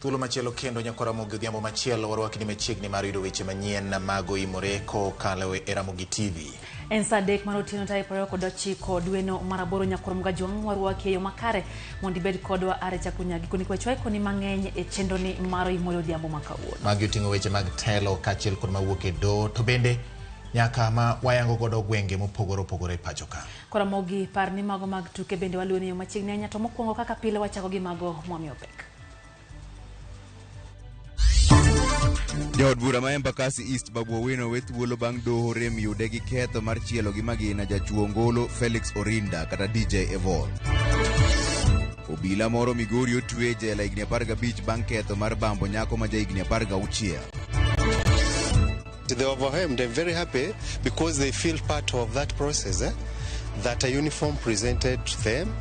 Thuolo machielo kendo nyakwar Ramogi Odhiambo machielo warwaki ni machiegni mar yudo weche manyien mag oimore kokalo e Ramogi TV. En saa 3 mar otieno tarik 29 dweno mar 8 nyakwar Mgajwang' warwaki e yo makare mondo ibed kodwa are chakruok nyaka giko nikech waikoni mang'eny e chenroni mar oimore odhiambo ma kawuono. Magi oting'o weche mag telo kaachiel kod mawuok e doho to bende nyaka ma wayango godo gwenge mopogore opogore e pacho ka. Koramogi par ni mago mag tuke bende waluwo ni yo machiegni ahinya to mokwongo kaka pile wachako gi mago mwamiyo pek. Jaod bura ma Embakasi East Babu Owino we thuolo bang' doho rem yude gi ketho mar chielo gi magina jachuo ngolo Felix Orinda kata DJ Evolve. Obila moro Migori otwe e jela higni 15 bang' ketho mar bambo nyako ma jahigni 16. They're overwhelmed and very happy because they feel part of that process, that a uniform presented to them.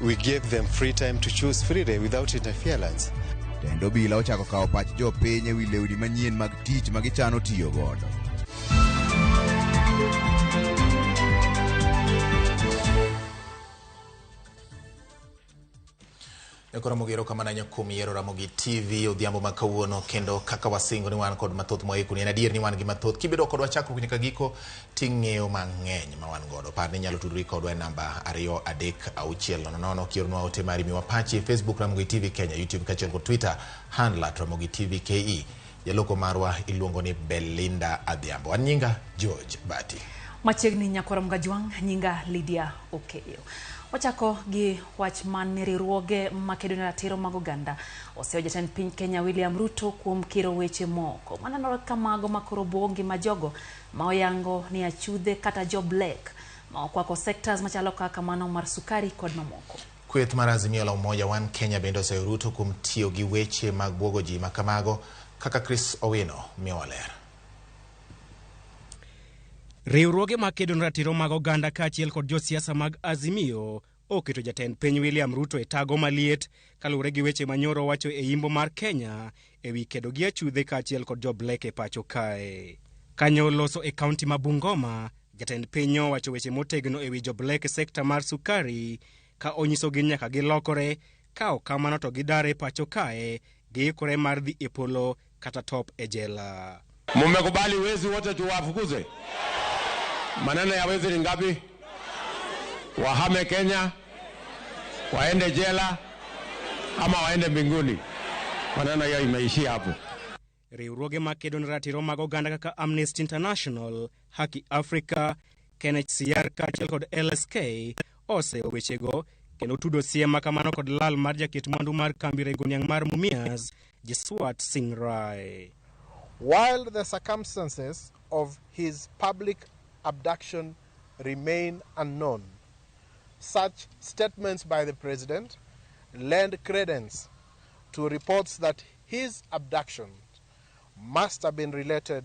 We gave them free time to choose freely without interference. Tend obila ochako kawo pach jopiny ewi lewni manyien mag tich ma gichano tiyo godo. Nyakoro Ramogi erokamano ahinya kuom yiero Ramogi TV odhiambo ma kawuono kendo kaka wasingo ni wan kod mathoth mwaikoni en adier ni wan gi mathoth kibedo kodwa chakruok nyaka giko ting'eyo mang'eny ma wan godo par ni inyalo tudori kodwa e namba 2 3 6 0 0 kioronwa ote mari miwa pachi e Facebook Ramogi TV Kenya, YouTube kaachiel kod Twitter handle at Ramogi TV KE. Jaloko marwa iluongo ni Belinda Adhiambo. An nyinga George Bati. Machiegni nyakwar Mgajwang', nyinga Lydia Okeyo. Wachako gi wach man ni riwruoge makedo ne ratiro mag oganda oseyo jatend piny Kenya William Ruto kuom kiro weche moko manenore ka mago makoro buogo ngima jogo ma oyango ni achudhe kata jo black ma okwako sectors machalo kaka mano mar sukari kod mamoko. Kweth mar Azimio la Umoja One Kenya bende oseyo Ruto kuom tiyo gi weche mag buogo ji ma kamago kaka Chris Owino miyowa ler. Riwruoge makedo ne ratiro mag oganda kaachiel kod josiasa mag Azimio oketo jatend piny William Ruto e tago maliet kaluwore gi weche manyoro owacho e yimbo mar Kenya e wi kedo gi achudhe kaachiel kod jo Black e pacho kae. Kanyo oloso e kaunti ma Bungoma, jatend piny owacho weche motegno e wi jo Black e sekta mar sukari ka onyisogi ni nyaka gilokore ka ok kamano to gidar e pacho kae giikore mar dhi e polo kata top e jela. Mumekubali wezi wote tuwafukuze? Maneno ya wezi ni ngapi? Wahame Kenya, waende jela ama waende mbinguni? Maneno hiyo imeishia hapo. Riwruoge makedo ne ratiro mag oganda kaka Amnesty International, Haki Africa, KNHCR kaachiel kod LSK oseyo wechego kendo tudo siem ma kamano kod lal mar jaket mwandu mar kambi rego niang' mar Mumias, Jaswant Singh Rai. While the circumstances of his public abduction remain unknown, such statements by the president lend credence to reports that his abduction must have been related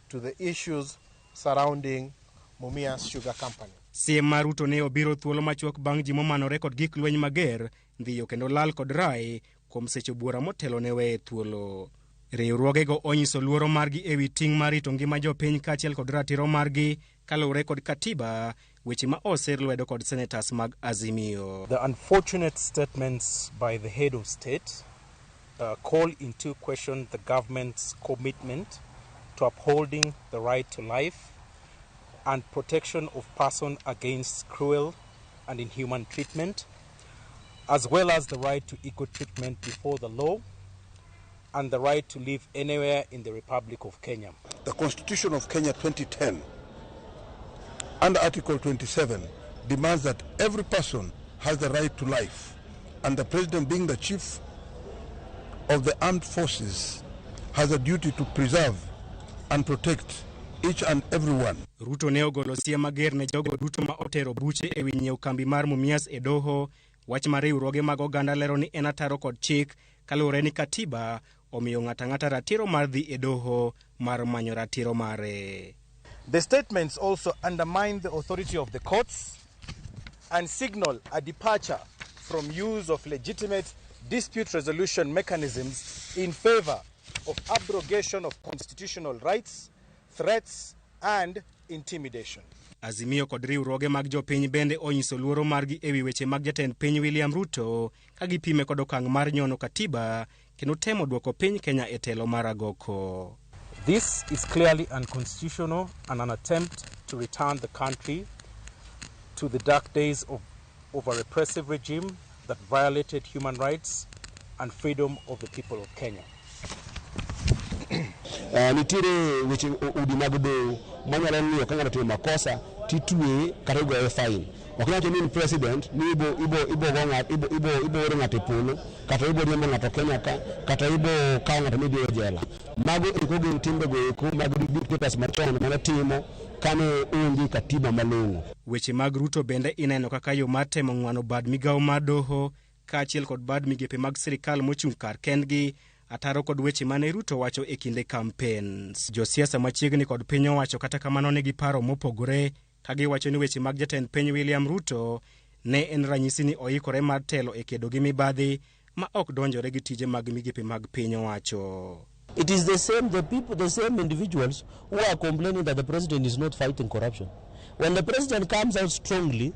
to the issues surrounding Mumias Sugar Company. Siem mar Ruto ne obiro thuolo machuok bang' ji momanore kod gik lweny mager ndhiyo kendo lal kod Rai kuom seche buora motelo ne weye thuolo. Riwruogego onyiso luoro margi ewi ting' mar rito ngima jopiny kaachiel kod ratiro margi kaluwore kod katiba, weche ma oser lwedo kod senators mag Azimio. The unfortunate statements by the head of state call into question the government's commitment to upholding the right to life and protection of person against cruel and inhuman treatment, as well as the right to equal treatment before the law and the right to live anywhere in the Republic of Kenya. The Constitution of Kenya 2010, under Article 27, demands that every person has the right to life, and the president, being the chief of the armed forces, has a duty to preserve and protect each and every one. Ruto ne ogolo siem mager ne jogo duto ma otero buche ewi nyiewo kambi mar Mumias e doho, wach ma riwruoge mag oganda lero ni en ataro kod chik kaluwore ni katiba omiyo ng'ato ang'ata ratiro mar dhi e doho mar manyo ratiro mare. The statements also undermine the authority of the courts and signal a departure from use of legitimate dispute resolution mechanisms in favor of abrogation of constitutional rights, threats and intimidation. Azimio kod riwruoge mag jopiny bende onyiso luoro margi ewi weche mag jatend piny William Ruto ka gipime kod okang' mar nyono katiba kendo temo duoko piny Kenya e telo mar agoko. This is clearly unconstitutional and an attempt to return the country to the dark days of a repressive regime that violated human rights and freedom of the people of Kenya. Nitiere weche udi mag doho manyalo miyo ka ng'ato otimo makosa titweye kata igoye fine. Ok inyal wacho ni in president ni ibo ibo ibo go ng'ato ibo ibo ibo oro ng'ato e polo kata ibo riembo ng'ato Kenya ka kata ibo kawo ng'ato midhi e jela. Mago eko gin timbego eko mag dictators machon mane timo kane onge katiba malong'o. Weche mag Ruto bende ineno kaka yo mar temo ng'wano bad migawo mar doho kaachiel kod bad migepe mag sirikal mochung' kar kendgi ataro kod weche mane Ruto wacho e kinde campaigns. Josiasa machiegni kod piny owacho kata kamano nigi paro mopogore ka giwacho ni weche mag jatend piny William Ruto ne en ranyisi ni oikore mar telo e kedo gi mibadhi ma ok donjore gi tije mag migepe mag piny owacho. It is the same, the people, the same individuals who are complaining that the president is not fighting corruption. When the president comes out strongly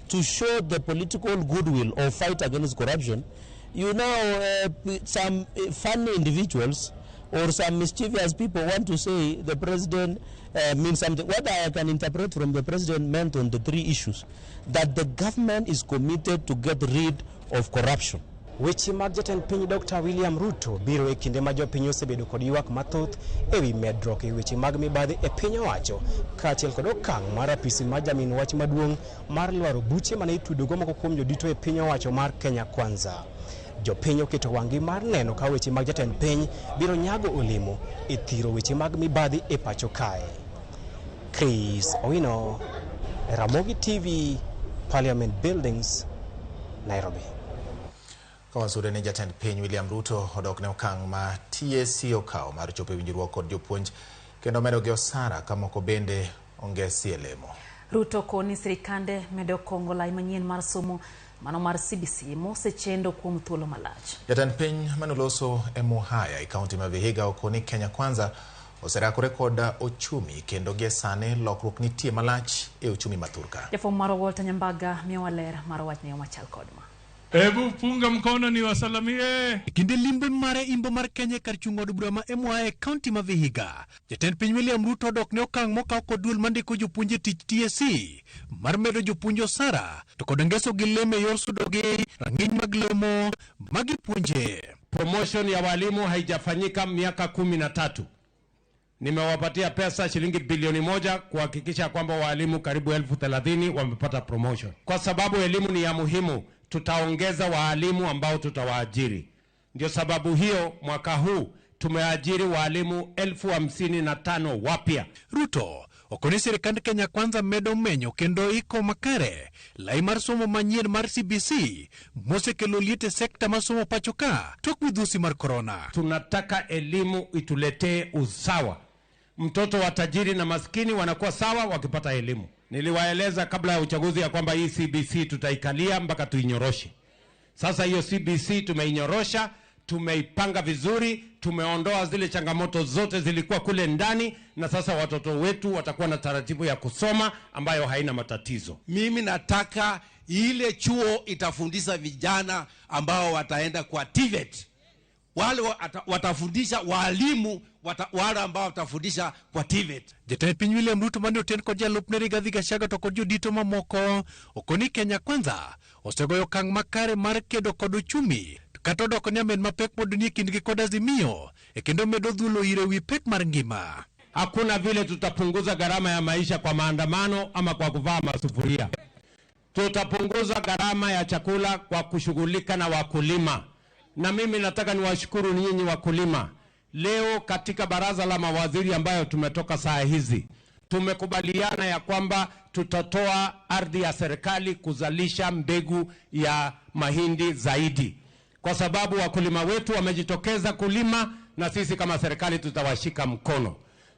to show the political goodwill or fight against corruption, some funny individuals or some mischievous people want to say the president means something. What I can interpret from the president meant on the three issues, that the government is committed to get rid of corruption. Weche mag jatend piny Dr. William Ruto biro e kinde ma jopiny osebedo kod ywak mathoth ewi medruok e weche mag mibadhi e piny owacho kaachiel kod okang' mar apisi mar jamin wach maduong' mar lwaro buche mane itudogo moko kuom jodito e piny owacho mar Kenya Kwanza. Jopiny oketo wang'gi mar neno ka weche mag jatend piny biro nyago olemo e thiro weche mag mibadhi e pacho kae. Chris Owino, Ramogi TV, Parliament Buildings, Nairobi. Kawasude ni jatend piny William Ruto odok ne okang' ma TSC okawo mar chopo e winjruok kod jopuonj kendo medo gi osara ka moko bende ongesi e lemo. Ruto koni sirikande medo kongo lai manyien mar somo mano mar CBC mosechendo kuom thuolo malach. Jatend piny manoloso e Muhaya e kaunti ma Vihiga okoni Kenya Kwanza oserakore kod ochumi kendo gie sani lokruok nitie malach e uchumi ma thurka. Jafwambo marwa Walter Nyambaga miyowa ler mar wachni machal kod ma. Hebu punga mkono niwasalimie. Kinde limbe mare imbo mar Kenya kar chung' od bura ma Emwae e kaunti ma Vihiga, jatend piny William Ruto odok ne okang' mokaw kod duol mandiko jopuonj e tich TSC mar medo jopuonj osara to kod ngeso gi lemo e yor sudo gi rang'iny mag lemo magipuonje. Promotion ya walimu haijafanyika miaka 13. Nimewapatia pesa shilingi bilioni 1 kuhakikisha kwamba walimu karibu 30,000 wamepata promotion. Kwa sababu elimu ni ya muhimu, tutaongeza walimu ambao tutawaajiri. Ndio sababu hiyo mwaka huu tumeajiri walimu 55,000 wapya. Ruto okoni sirikand Kenya Kwanza medo menyo kendo iko makare lai mar somo manyien mar CBC mosekelo liet e sekta mar somo pacho ka tok midhusi mar korona. Tunataka elimu ituletee usawa. Mtoto wa tajiri na maskini wanakuwa sawa wakipata elimu. Niliwaeleza kabla ya uchaguzi ya kwamba hii CBC tutaikalia mpaka tuinyoroshe. Sasa hiyo CBC tumeinyorosha, tumeipanga vizuri, tumeondoa zile changamoto zote zilikuwa kule ndani, na sasa watoto wetu watakuwa na taratibu ya kusoma ambayo haina matatizo. Mimi nataka ile chuo itafundisha vijana ambao wataenda kwa TVET. Wale watafundisha walimu, wale ambao watafundisha kwa TVET. Jatend piny William Ruto mane oten kod jalupne Rigathi Gachagua to kod jodito mamoko okoni Kenya Kwanza osegoyo okang' makare mar kedo kod uchumi kata odoko ni amen mapek pod nie kindgi kod Azimio e kendo medo dhulo ire wi pek mar ngima. Hakuna vile tutapunguza gharama ya maisha kwa maandamano ama kwa kuvaa masufuria. Tutapunguza gharama ya chakula kwa kushughulika na wakulima. Na mimi nataka niwashukuru nyinyi wakulima. Leo katika baraza la mawaziri ambayo tumetoka saa hizi, tumekubaliana ya kwamba tutatoa ardhi ya serikali kuzalisha mbegu ya mahindi zaidi. Kwa sababu wakulima wetu wamejitokeza kulima na sisi kama serikali tutawashika mkono.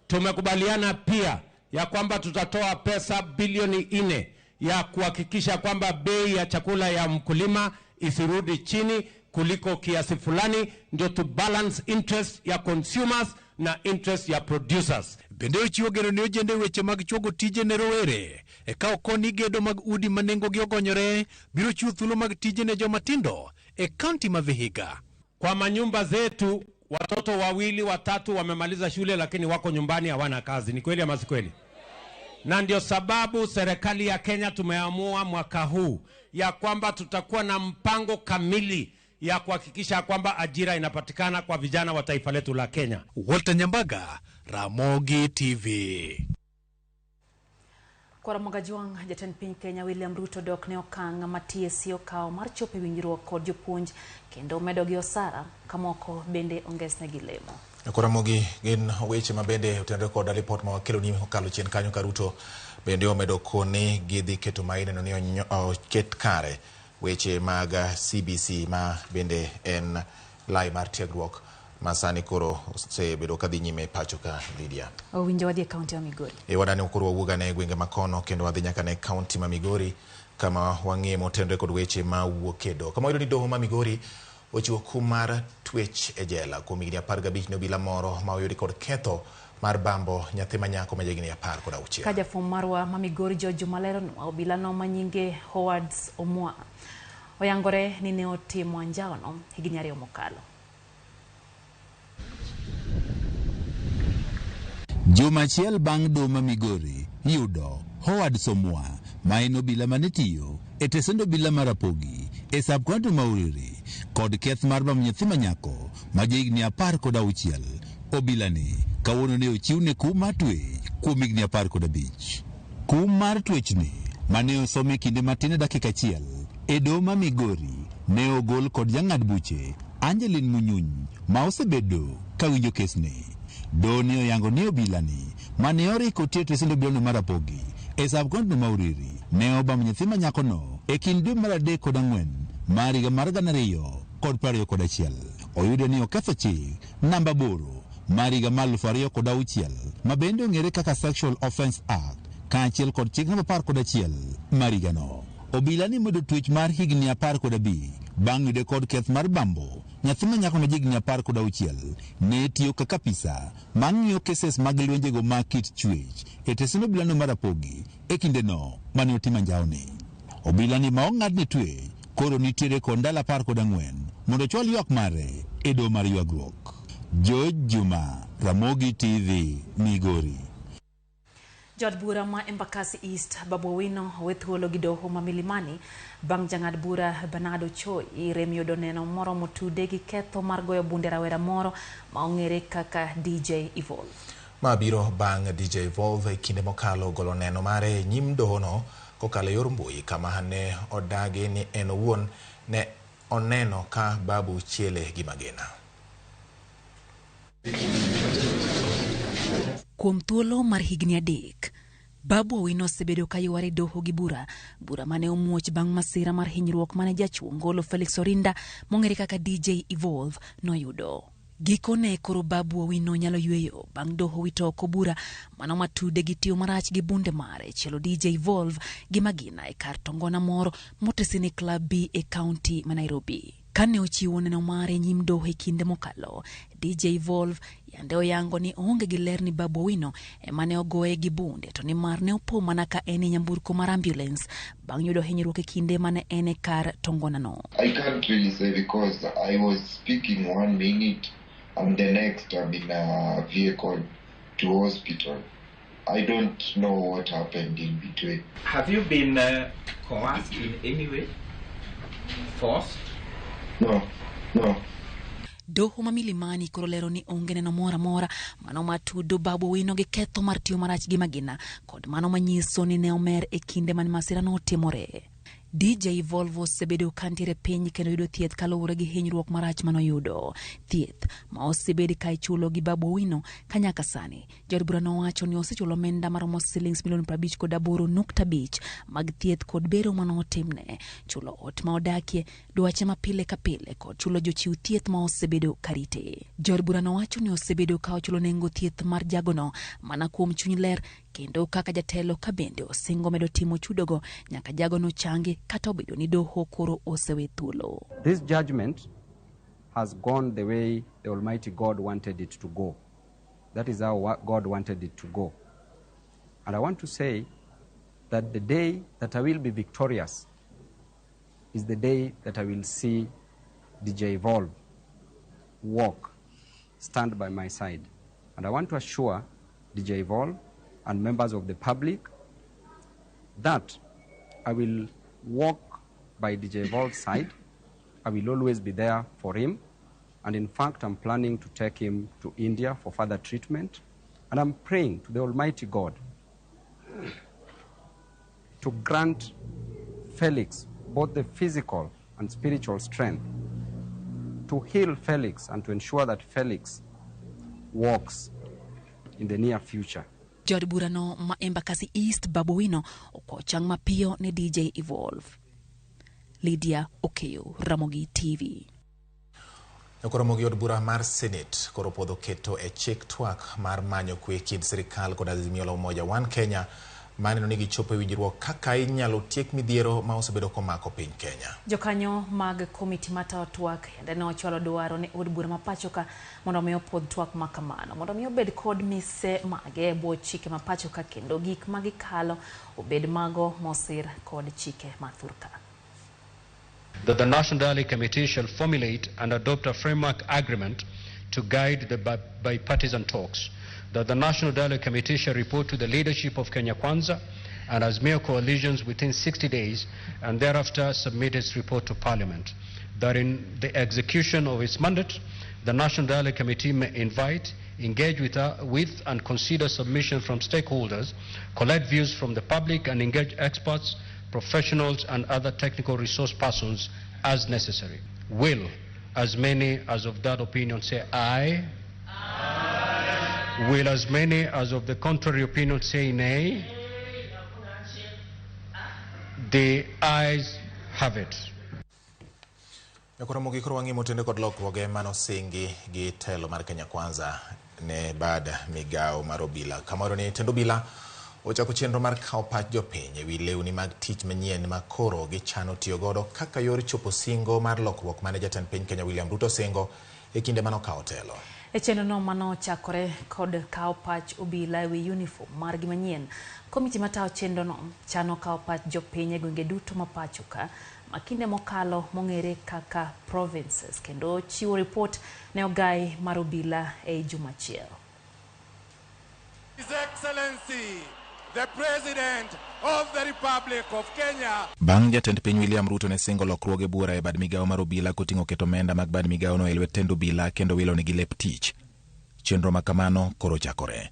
Tumekubaliana pia ya kwamba tutatoa pesa bilioni 4 ya kuhakikisha kwamba bei ya chakula ya mkulima isirudi chini kuliko kiasi fulani, ndio to balance interest ya consumers na interest ya producers. Bende ochiwo geno ne ojende weche mag chuogo tije ne rowere e ka okoni gedo mag udi ma nengogi ogonyore biro chiwo thuolo mag tije ne joma tindo e kaunti ma Vihiga. Kwa manyumba zetu watoto 2 3 wamemaliza shule lakini wako nyumbani hawana kazi. Ni kweli ama si kweli? Na ndio sababu serikali ya Kenya tumeamua mwaka huu ya kwamba tutakuwa na mpango kamili ya kuhakikisha kwamba ajira inapatikana kwa vijana wa taifa letu la Kenya. Walter Nyambaga, Ramogi TV. Kwa Ramogi Jwang', jatend piny Kenya William Ruto dok ne okang' ma TSC okawo mar chopo e winjruok kod jopuonj kendo medogi osara kamoko bende ongesnegi lemo. Kwa Ramogi gin weche ma bende otenore kod ripot ma wakeloni okalo chien kanyo ka Ruto bende omedo koni gidhi keto maino ni oket kare weche mag CBC ma bende en lai mar tiegruok ma sani koro osebedo kadhi nyime pacho ka Lydia. Owinjo wadhi e kaunti ma Migori. Wadani koro wawuog ane e gwenge makono kendo wadhi nyaka ne kaunti ma Migori kama wang'e motenore kod weche ma wuok e doho. Kama wayudo ni doho ma Migori ochiwo kum mar twech e jela kuom higni 15 ne obila moro ma oyudi kod ketho mar bambo nyathi ma nyako ma jahigni 16. Ka jafwambo marwa ma Migori George Juma leronwa, obila no manyinge Howard Omwa oyangore ni ne otimo anjawono higni 2 mokalo. Juma achiel bang' doho ma Migori yudo Howard Somwa ma en obila mane tiyo e tesend obila mar Rapogi e sub county ma Uriri kod keth mar bambo nyathi ma nyako ma jahigni 16. Obila ni kawuono ne ochiwne kum mar twech kuom higni 15. Kum mar twechni mane osom e kinde matin e dakika achiel e doho ma Migori ne ogol kod jang'ad buche Angeline Munyuny ma osebedo kawinjo kesni. Doho ne oyango ni obila ni mane oriko tiyo e tesend obilano mar Rapogi e sub county ma Uriri ne obambo nyathi ma nyakono e kind dwe mar 3 kod 4 mar higa mar 2021. Oyude ni oketho chik namba 8 mar higa mar 2006 ma bende ong'ere kaka Sexual Offence Act kaachiel kod chik namba 11 mar higano. Obila ni medo twech mar higni 15 bang' yude kod keth mar bambo nyathi ma nyako ma jahigni 16 ne tiyo kaka apisa mang'iyo keses mag lwenjego mag kit chwech e tesend obilano mar Rapogi e kindeno mane otimo anjawoni. Obila ni ma ong'adne twech koro nitiere kod ndalo 14 mondo ochwal ywak mare e doho mar ywagruok. George Juma, Ramogi TV, Migori. Jaod bura ma Embakasi East Babu Owino owe thuolo gi doho ma Milimani bang' jang'ad bura Bernardo Choi rem yudo neno moro motude gi ketho mar goyo bunde rawera moro ma ong'ere kaka DJ Evolve. Ma biro bang' DJ Evolve e kinde mokalo golo neno mare e nyim dohono kokalo e yor mbui kama ne odagi ni en owuon ne oneno ka Babu chiele gi magina. Kuom thuolo mar higni 3, Babu Owino osebedo ka yware doho gi bura mane omuoch bang' masira mar hinyruok mane jachuo ngolo Felix Orinda mong'ere kaka DJ Evolve noyudo. Gikone koro Babu Owino nyalo yweyo bang' doho wito oko bura mano matude gi tiyo marach gi bunde mare chielo DJ Evolve gi magina e kar tongona moro motesi ni Club B e kaunti ma Nairobi. Kane ochiwo neno mare nyim doho e kinde mokalo, DJ Evolve yande oyango ni oonge gi ler ni Babu Owino ema ne ogoye gi bunde to nimar ne opo mana ka en e nyamburko mar ambulance bang' yudo hinyruok e kinde mane en e kar tongonano. I can't really say because I was speaking 1 minute and the next I'm in a vehicle to hospital. I don't know what happened in between. Have you been coerced in any way? Forced? No, no. Doho ma Milimani koro lero ni onge neno moro amora mano matudo Babu Owino gi ketho mar tiyo marach gi magina kod mano manyiso ni ne omer e kinde mane masira notimore. DJ Evolve osebedo kantiere piny kendo yudo thieth kaluwore gi hinyruok marach manoyudo. Thieth ma osebed ka ichulo gi Babu Owino ka nyaka sani. Jaod bura nowacho ni osechulo omenda maromo silings milion 58.5 mag thieth kod bero manotimne, chulo ot ma odakie, dwache ma pile ka pile kod chulo jochiw thieth ma osebedo karite. Jaod bura nowacho ni osebedo ka ochulo nengo thieth mar jagono mana kuom chuny ler kendo kaka jatelo ka bende osingo medo timo chudogo nyaka jagono changi kata obedo ni doho koro osewe thuolo. This judgment has gone the way the Almighty God wanted it to go. That is how God wanted it to go. And I want to say that the day that I will be victorious is the day that I will see DJ Evolve walk, stand by my side. And I want to assure DJ Evolve and members of the public that I will walk by DJ Evolve's side. I will always be there for him. And in fact, I'm planning to take him to India for further treatment. And I'm praying to the Almighty God to grant Felix both the physical and spiritual strength to heal Felix and to ensure that Felix walks in the near future. Jaod burano ma Embakasi East Babu Owino okwayo chang mapiyo ne DJ Evolve. Lydia Okeyo, Ramogi TV. Koro mogi od bura mar Senate koro puodho keto e chik twak mar manyo kwe kind sirikal kod Azimio la Umoja One Kenya maneno ni gichopo e winjruok kaka inyalo tiek midhiero ma osebedo komako piny Kenya. Jokanyo mag komiti matayo twak yande ne ochwalo dwaro ne od bura ma pacho ka mondo mi opuodh twak ma kamano mondo mi obed kod mise mage e bwo chike ma pacho ka kendo gik ma gikalo obed mago mosir kod chike ma thurka. That the National Dialogue Committee shall formulate and adopt a framework agreement to guide the bipartisan talks. That the National Dialogue Committee shall report to the leadership of Kenya Kwanza and Azimio coalitions within 60 days and thereafter submit its report to Parliament. That in the execution of its mandate, the National Dialogue Committee may invite, engage with and consider submission from stakeholders, collect views from the public and engage experts, professionals and other technical resource persons as necessary. Will as many as of that opinion say aye? Aye. Will as many as of the contrary opinion say nay? The ayes have it. Koro mogik koro wang'i motende kod lokruoge manosingi gi telo mar Kenya Kwanza ne bad migawo mar obila. Kamoro ni tend obila ochako chenro mar kawo pach jopiny ewi lewni mag tich manyien ma koro gichano tiyo godo kaka yor chopo singo mar lokruok mane jatend piny Kenya William Ruto singo e kinde manokawo telo. E chenrono manochakore kod kawo pach obila ewi uniform margi manyien, komiti matayo chenrono chano kawo pach jopiny e gwenge duto ma pacho ka ma kinde mokalo mong'ere kaka provinces kendo chiwo ripot ne ogai mar obila e juma achiel. His Excellency, the President of the Republic of Kenya. Bang' jatend piny William Ruto ne singo lokruoge buora e bad migawo mar obila koting'o keto omenda mag bad migawono e lwet tend obila kendo wilo negi lep tich. Chenro ma kamano koro chakore.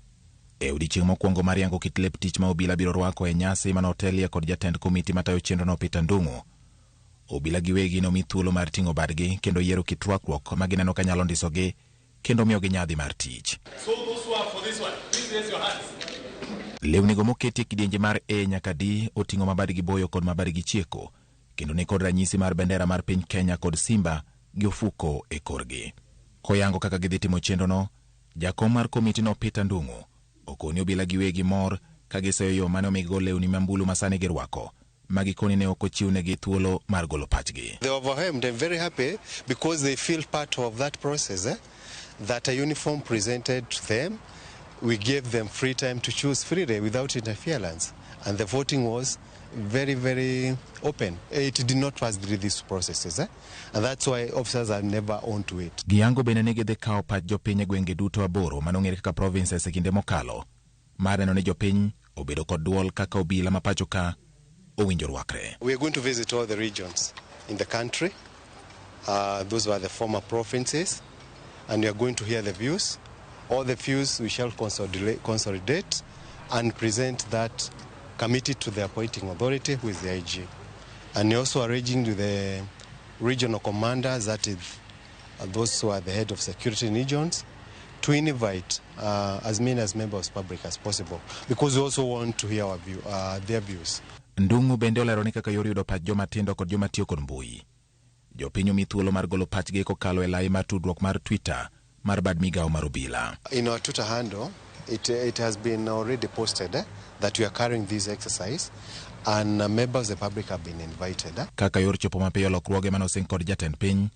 E odiechieng' mokwongo mar yango kit lep tich ma obila biro rwako e nyasi manotelie kod jatend komiti matayo chenrono Peter Ndung'u. Obila giwegi nomi thuolo mar ting'o badgi kendo yiero kit rwakruok ma gineno ka nyalo ndisogi kendo miyogi nyadhi mar tich. So those who are for this one, please raise your hands. Lewnigo moketi e kidienje mar A nyaka D oting'o mabadgi boyo kod mabadgi chieko kendo ni kod ranyisi mar bendera mar piny Kenya kod simba gi ofuko e korgi. Koyango kaka gidhi timo chenrono, jakom mar komitino Peter Ndung'u okoni obila giwegi mor ka giseyo yo mane omigigo lewni mambulu ma sani girwako ma gikoni ne ok ochiwnegi thuolo mar golo pachgi. They overwhelmed and very happy because they feel part of that process, that a uniform presented to them. We gave them free time to choose freely without interference, and the voting was very, very open. It did not pass through these processes, and that's why officers are never onto it. Giyango bende ne gidhi kawo pach jopiny e gwenge duto 8 manong'ere kaka provinces e kinde mokalo mar neno ni jopiny obedo kod duol kaka obila ma pacho ka owinjo rwakre. We are going to visit all the regions in the country. Those were the former provinces, and we are going to hear the views. All the views we shall consolidate and present that committee to the appointing authority, who is the IG. And we also arranging with the regional commanders, that is, those who are the head of security regions, to invite as many as members of public as possible, because we also want to hear our view, their views. Ndung'u bende olero ni kaka yor yudo pach joma tindo kod joma tiyo kod mbui. Jopiny omi thuolo mar golo pachgi kokalo e lai mar tudruok mar Twitter mar bad migawo mar obila. In our Twitter handle, it has been already posted that we are carrying this exercise, and members of the public have been invited. Kaka yor chopo mapiyo lokruoge manosing kod jatend piny,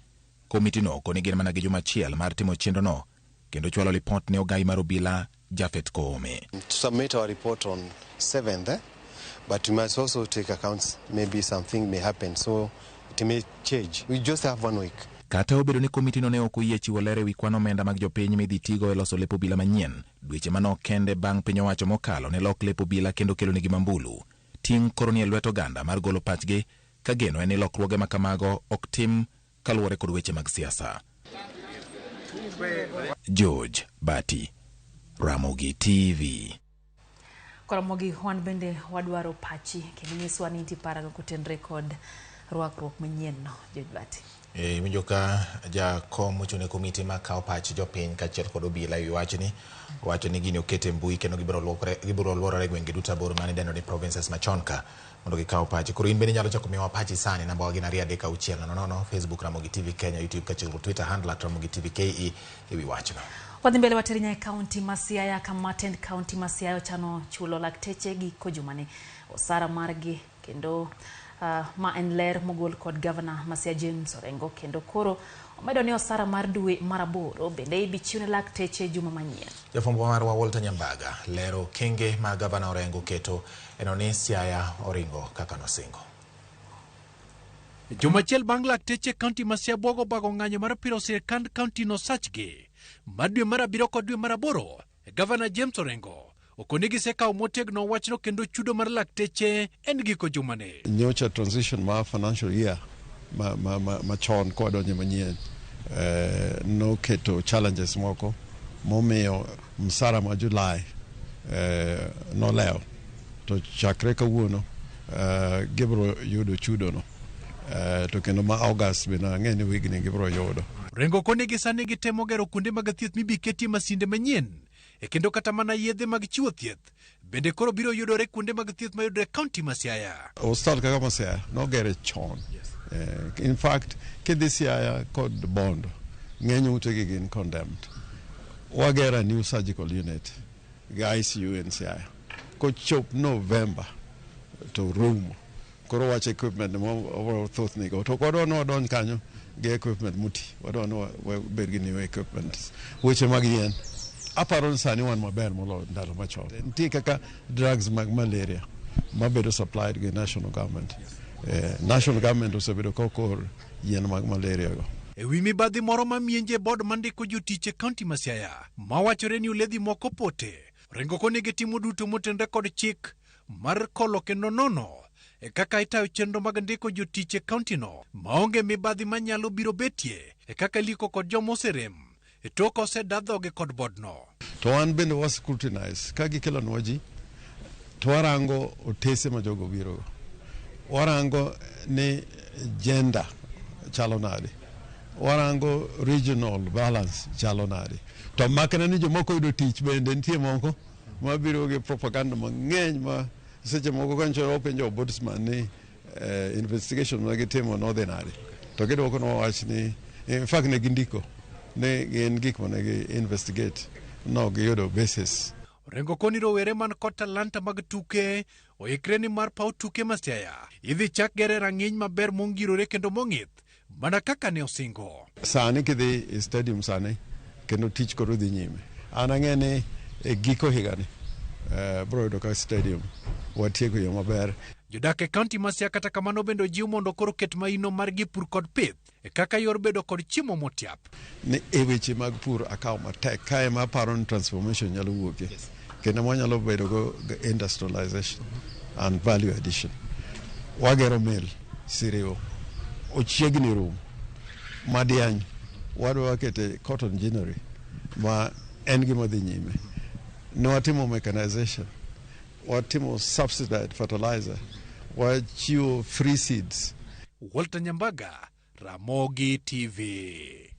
komitino okoni gin mana gi juma achiel mar timo chenrono kendo chwalo lipot ne ogai mar obila Japhet Koome. To submit our report on 7th, but we must also take accounts, maybe something may happen, so it may change. We just have 1 week. Kata obedo ni komitino ne ok oyie chiwo ler e wi kwan omenda mag jopiny midhi tigo e loso lep obila manyien, dweche manok kende bang' piny owacho mokalo ne lok lep obila kendo kelonegi mambulu. Ting' koro ni e lwet oganda mar golo pachgi ka geno en ni lokruoge ma kamago ok tim kaluwore kod weche mag siasa. George Bati, Ramogi TV. Koromogi wan bende wadwaro pachi kendo nyiswa ni nitie paro kotenre kod rwakruok manyien no George Bati. Iwinjo ka jakom mochung' ne komiti makawo pach jopiny kaachiel kod obila ewi wachni wacho ni gini oket e mbui kendo gibiro luorore e gwenge duto aboro mane idendo ni provinces machon ka mondo gikaw pachi. Koro in bende inyalo chako miyowa pachi sani, namba wa gin 2 3 6 0 0, Facebook Ramogi TV Kenya, YouTube kaachiel kod Twitter handle at Ramogi TV KE ewi wachno. Wadhi mbele wateri nyaka e kaunti ma Siaya kama tend kaunti ma Siaya ochano chulo lakteche giko jumani osara margi kendo ma en ler mogol kod gavana ma Siaya James Orengo kendo koro omedo ni osara mar dwe mar aboro bende ibi chiw ne lakteche juma manyien. Jafwambo marwa Walter Nyambaga lero okenge ma gavana Orengo keto eno ni Siaya oringo kaka nosingo. Juma achiel bang' lakteche kaunti ma Siaya bwogo bago ng'anyo mar piro sirkand kaunti no sachgi mar dwe mar abiriyo kod dwe mar aboro, Gavana James Orengo okoni gisekawo motegno wachno kendo chudo mar lakteche en giko jumani. Nyocha transition mar financial year machon kwadonjo manyien noketo challenges moko momiyo msara ma July nolewo to chakre kawuono gibiro yudo chudono to kendo ma August bende ang'e ni wigni gibiro yudo. Orengo koni gi sani gitemo gero kuonde mag thieth mibi ketie masinde manyien e kendo kata mana yedhe mag chiwo thieth bende koro biro yudore kuonde mag thieth mayudore e kaunti ma Siaya. Osiptal kaka ma Siaya nogere chon. In fact, kidhi Siaya kod Bondo, ng'eny utegi gin condemned. Wagero a new surgical unit gi ICU in Siaya. Kochop November to rumo. Koro wach equipment mo thoth nigo. To ok wadwa ni wadonj kanyo gi equipment moti. Wadwa ni wabed gi new equipment. Weche mag yien. Aparo ni sani wan maber moloyo ndalo machon. Nitie kaka drugs mag malaria mabedo supplied gi national government. National government osebedo ka ok or yien mag malaria go. E wi mibadhi moro ma mienje board mandiko jotich e kaunti ma Siaya mawachore ni oledhi moko pote, Orengo koni gitimo duto motenre kod chik mar kolo kendo nono e kaka itayo chenro mag ndiko jotich e kauntino maonge mibadhi manyalo biro betie e kaka liko kod joma oserem e tok oseda dhoge kod bodno. To wan bende wa scrutinize ka gikelonwa ji to warango otese ma jogo birogo, warango ni gender chalo nade, warango regional balance chalo nade. To makna ni jomoko yudo tich bende nitie moko mabiro gi propaganda mang'eny ma seche moko kanyo wapenjo ombudsman ni investigation ma gitimo nodhi nade, to gidwoko nwa wach ni in fact ne gindiko ni gin gik mane gi investigate no giyudo basis. Orengo koni rowere man kod talanta mag tuke oikre ni mar paw tuke ma Siaya idhi chak gere rang'iny maber mongirore kendo mong'ith mana kaka ne osingo. Sani kidhi e stadium sani kendo tich koro dhi nyime. An ang'e ni e giko higani bro yudo ka stadium watieko yo maber. Jodak e kaunti ma Siaya kata kamano bende ojiw mondo koro ket maino margi pur kod pith e kaka yor bedo kod chiemo motiap. Ni e weche mag pur akawo matek kae ma aparo ni transformation nyalo wuokie kendo mwanyalo bedo go industrialization and value addition. Wagero mill Siriwo ochiegni rumo. Madiany wadwa kete cotton ginnery ma en gima dhi nyime. Ne watimo mechanization, watimo subsidized fertilizer, wachiwo free seeds. Walter Nyambaga, Ramogi TV.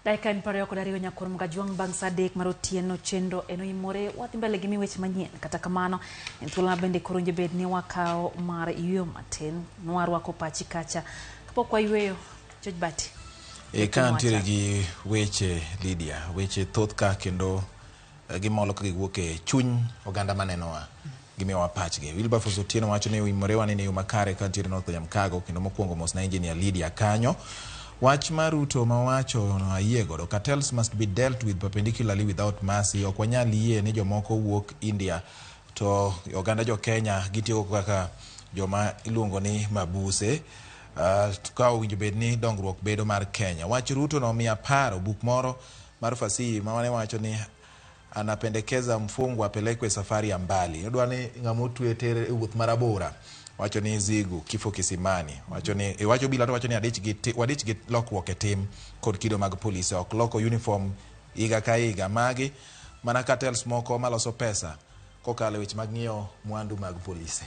Dakika en 22 nyakwar Mgajwang' bang' saa 3 mar otieno chenro en oimore wadhi mbele gi weche manyien. Kata kamano en thuolo ma bende koro winjo bed ni wakawo mar yweyo matin nwarwako pachi kacha kapok wayweyo George Bati. Ka ntiere gi weche Lydia, weche thoth ka kendo gimolo ka giwuok e chuny oganda manenowa gimiyowa pachgi. Wilberforce Otieno wacho ni oimore wanene yo makare ka ntiere North Nyamkago kendo mokwongo mos na engineer Lydia kanyo. Wach mar Ruto mawacho no ayie godo. Cartels must be dealt with perpendicularly without mercy. Ok wanyal yie ni jomoko wuok India to oganda jo Kenya gitiyo kaka joma iluongo ni mabuse. Ka owinjo bed ni dongruok bedo mar Kenya. Wach Ruto nomiya paro buk moro mar fasihi ma ne wacho ni anapendekeza mfungwa apelekwe safari ya mbali. Odwa ni ng'ama otwe ter e wuoth marabora. Wacho ni Zigu kifo kisimani. Wacho ni wacho bila to wacho ni adich gi wadich gi lokruok e tim kod kido mag polise ok loko uniform higa ka higa. Magi mana cartels moko maloso pesa kokalo e weche mag ng'iewo mwandu mag polise.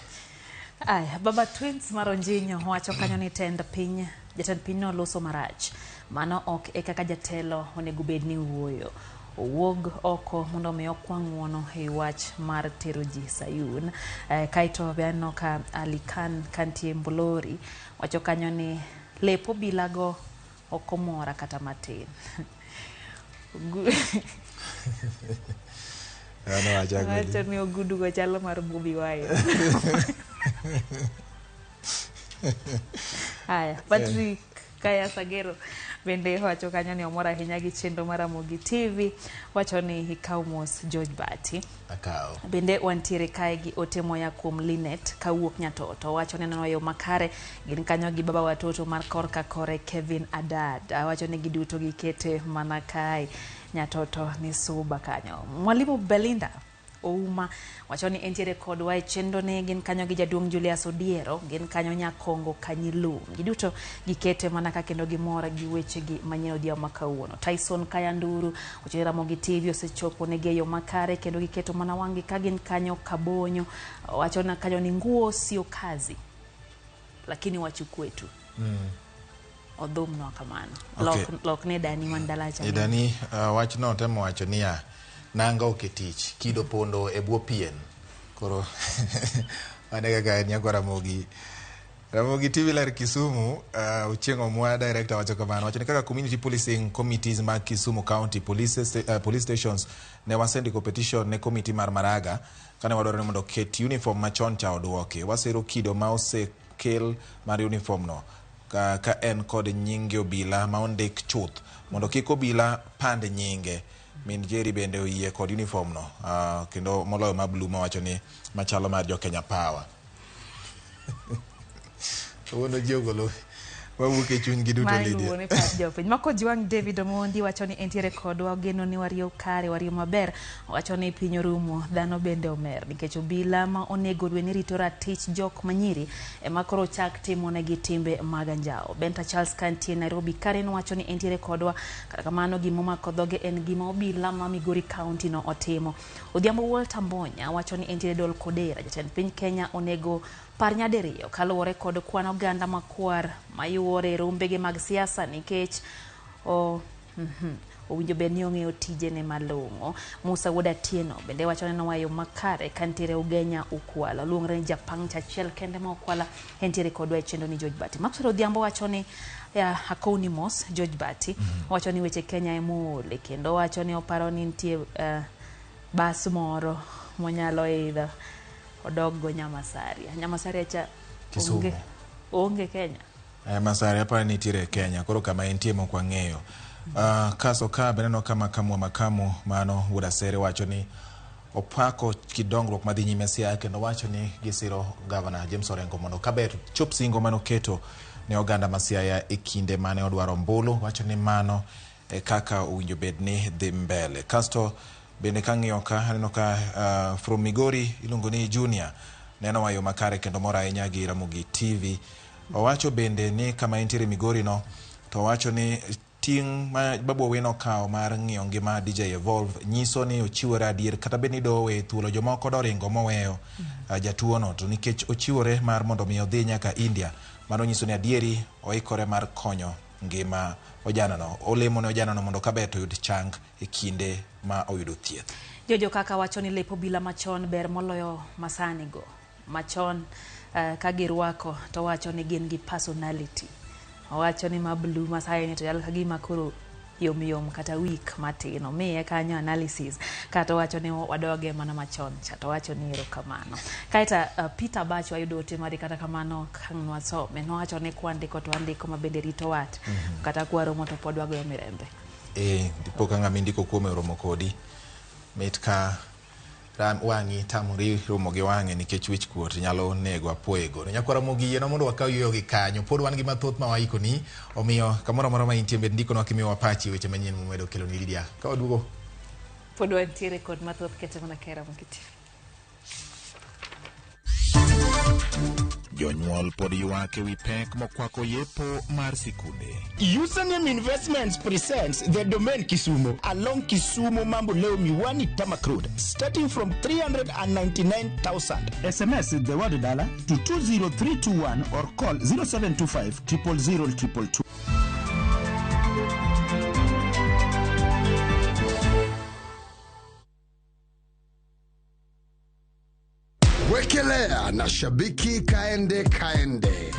Aya, Baba Twins mar Onjinyo wacho kanyo ni tend piny, jatend piny no loso marach. Mano ok e kaka jatelo onego bed ni wuoyo. Owuog oko mondo mi okwa ng'uono e wach mar tero ji Sayun. Kaeto be aneno ka Ali Khan kantie Mbolori wacho kanyo ni lep obilago ok omora kata matin. Wacho ni ogudugo chalo mar Bobi Wine. Aya, Patrick Kaya Sagero bende wacho kanyo ni omor ahinya gi chenro mar Ramogi TV. Wacho ni ikaw mos George Bati. Akaw. Bende wantiere kae gi ote moya kuom Linet kawuok Nyatoto. Wacho ni neno yo makare gin kanyo gi baba watoto mar korka kore Kevin Adad. Wacho ni giduto gikete mana kae. Nyatoto ni suba kanyo. Mwalimu Belinda Ouma wacho ni entiere kodwa e chenro ne gin kanyo gi jaduong' Julius Odiero, gin kanyo Nyakongo Kanyilum. Giduto gikete mana ka kendo gimor gi wechegi manyien odhiambo ma kawuono. Tyson Kayanduru wacho ni Ramogi TV osechopo negi e yo makare kendo giketo mana wang'gi ka gin kanyo Kabonyo. Wacho na kanyo ni nguo sio kazi lakini wachukue tu. Odhumnwa kamano. Okay. Lok ne dani wan dalacha. E dani wachno temo wacho niya nanga ok e tich kido pondo e bwo pien. Koro mane kaka en nyakwa Ramogi. Ramogi TV ler Kisumu, Ochieng' Omwa director wacho kamano. Wacho ni kaka community policing committees mag Kisumu County police stations ne wasendiko petition ne committee mar Maraga kane wadwaro ni mondo oket uniform machon cha oduoki. Wasero kido ma osekel mar uniform no ka en kod nyinge obila ma ondik chuth mondo kik obila pand nyinge. Min Jerry bende oyie kod uniform no kendo moloyo ma blue mawacho ni machalo mar jo Kenya Power. Wuono ji ogolo wawuok e chunygi duto Lydia. Wuone pach jopiny. Mako Jwang' David Omondi wacho ni entiere kodwa, ogeno ni wariyo kare, wariyo maber. Wacho ni piny orumo, dhano bende omer nikech obila ma onego dwe ni rito ratich jok manyiri ema koro chak timo negi timbe mag anjawo. Benta Charles kantie Nairobi Karen wacho ni entiere kodwa, kata kamano gima omako dhoge en gima obila ma Migori County no otimo. Odhiambo Walter Mbonya wacho ni entiere Dol Kodera, jatend piny Kenya onego par nyadiriyo kaluwore kod kwan oganda makwar mayuore e rombege mag siasa nikech owinjo bed ni ong'eyo tijene malong'o. Musa Wuod Atieno bende wacho ni nowayo makare kantiere Ugenya Ukwala. Oluongre ni japangcha achiel kende ma Ukwala entiere kodwa e chenro ni George Bati. Maxwell Odhiambo wacho ni akowni mos George Bati. Wacho ni weche Kenya emoole kendo wacho ni oparo ni nitie bas moro monyalo idho odog go Nyamasaria. Nyamasaria cha Kisumu. Onge Kenya. Masaria aparo ni nitiere Kenya, koro kama entie mok wang'eyo. Kaso ka be aneno ka makamu wa makamu mano Wuod Asere wacho ni opako kidongruok madhi nyime Siaya kendo wacho ni gisiro Governor James Orengo mondo kaber chop singo manoketo ne oganda ma Siaya e kinde mane odwaro ombulu. Wacho ni mano e kaka owinjo bed ni dhi mbele. Kasto bende kang'iyo ka aneno ka from Migori iluongo ni Junior neno wayo makare kendo mor ahinya gi Ramogi TV. Owacho bende ni kama entiere Migori no to owacho ni ting' ma Babu Owino okawo mar ng'iyo ngima DJ Evolve nyiso ni ochiwore adier kata bed ni dowe thuolo jomoko doringo moweyo jatuo no to nikech ochiwore mar mondo mi odhi nyaka India mano nyiso ni adieri oikore mar konyo ngima ojanano. Olemo ne ojanano mondo kaber to oyud chang e kinde ma oyudo thieth. Jojo kaka wacho ni lep obila machon ber moloyo masani go. Machon ka girwako to wacho ni gin gi personality. Owacho ni ma blue masani ni to chal ka gima koro yom yom kata week matin. Omiye kanyo analysis kata owacho ni wadoge mana machon cha to owacho ni erokamano. Kaeto Peter Bacho wayudo ote mari kata kamano kang' nwasome nowacho ni kwandiko to wandiko ma bende rito wat. Kata kwaromo to pod wagoyo mirembe. Dipo ka ng'ama indiko kuome oromo kodi. Mit ka Wang'i tamori romo gi wang'e nikech wich kuot nyalo nego apoyego. Nyakwara Ramogi yienwa mondo wakaw yueyo gi kanyo. Pod wan gi mathoth ma waikoni, omiyo kamoro amora ma intie bed ndikonwa kimiyowa pachi weche manyien momedo kelo ni Lydia. Ka waduogo pod wantiere kod mathoth kete mana kae Ramogi TV. Jonyuol pod ywak ewi pek mokwako yepo mar sikunde. Username Investments presents the Domain Kisumu along Kisumu Mamboleo Miwani Tarmac Road, starting from 399,000. SMS the word dollar to 20321 or call 0725 000 222. Wekelea na shabiki kaende kaende.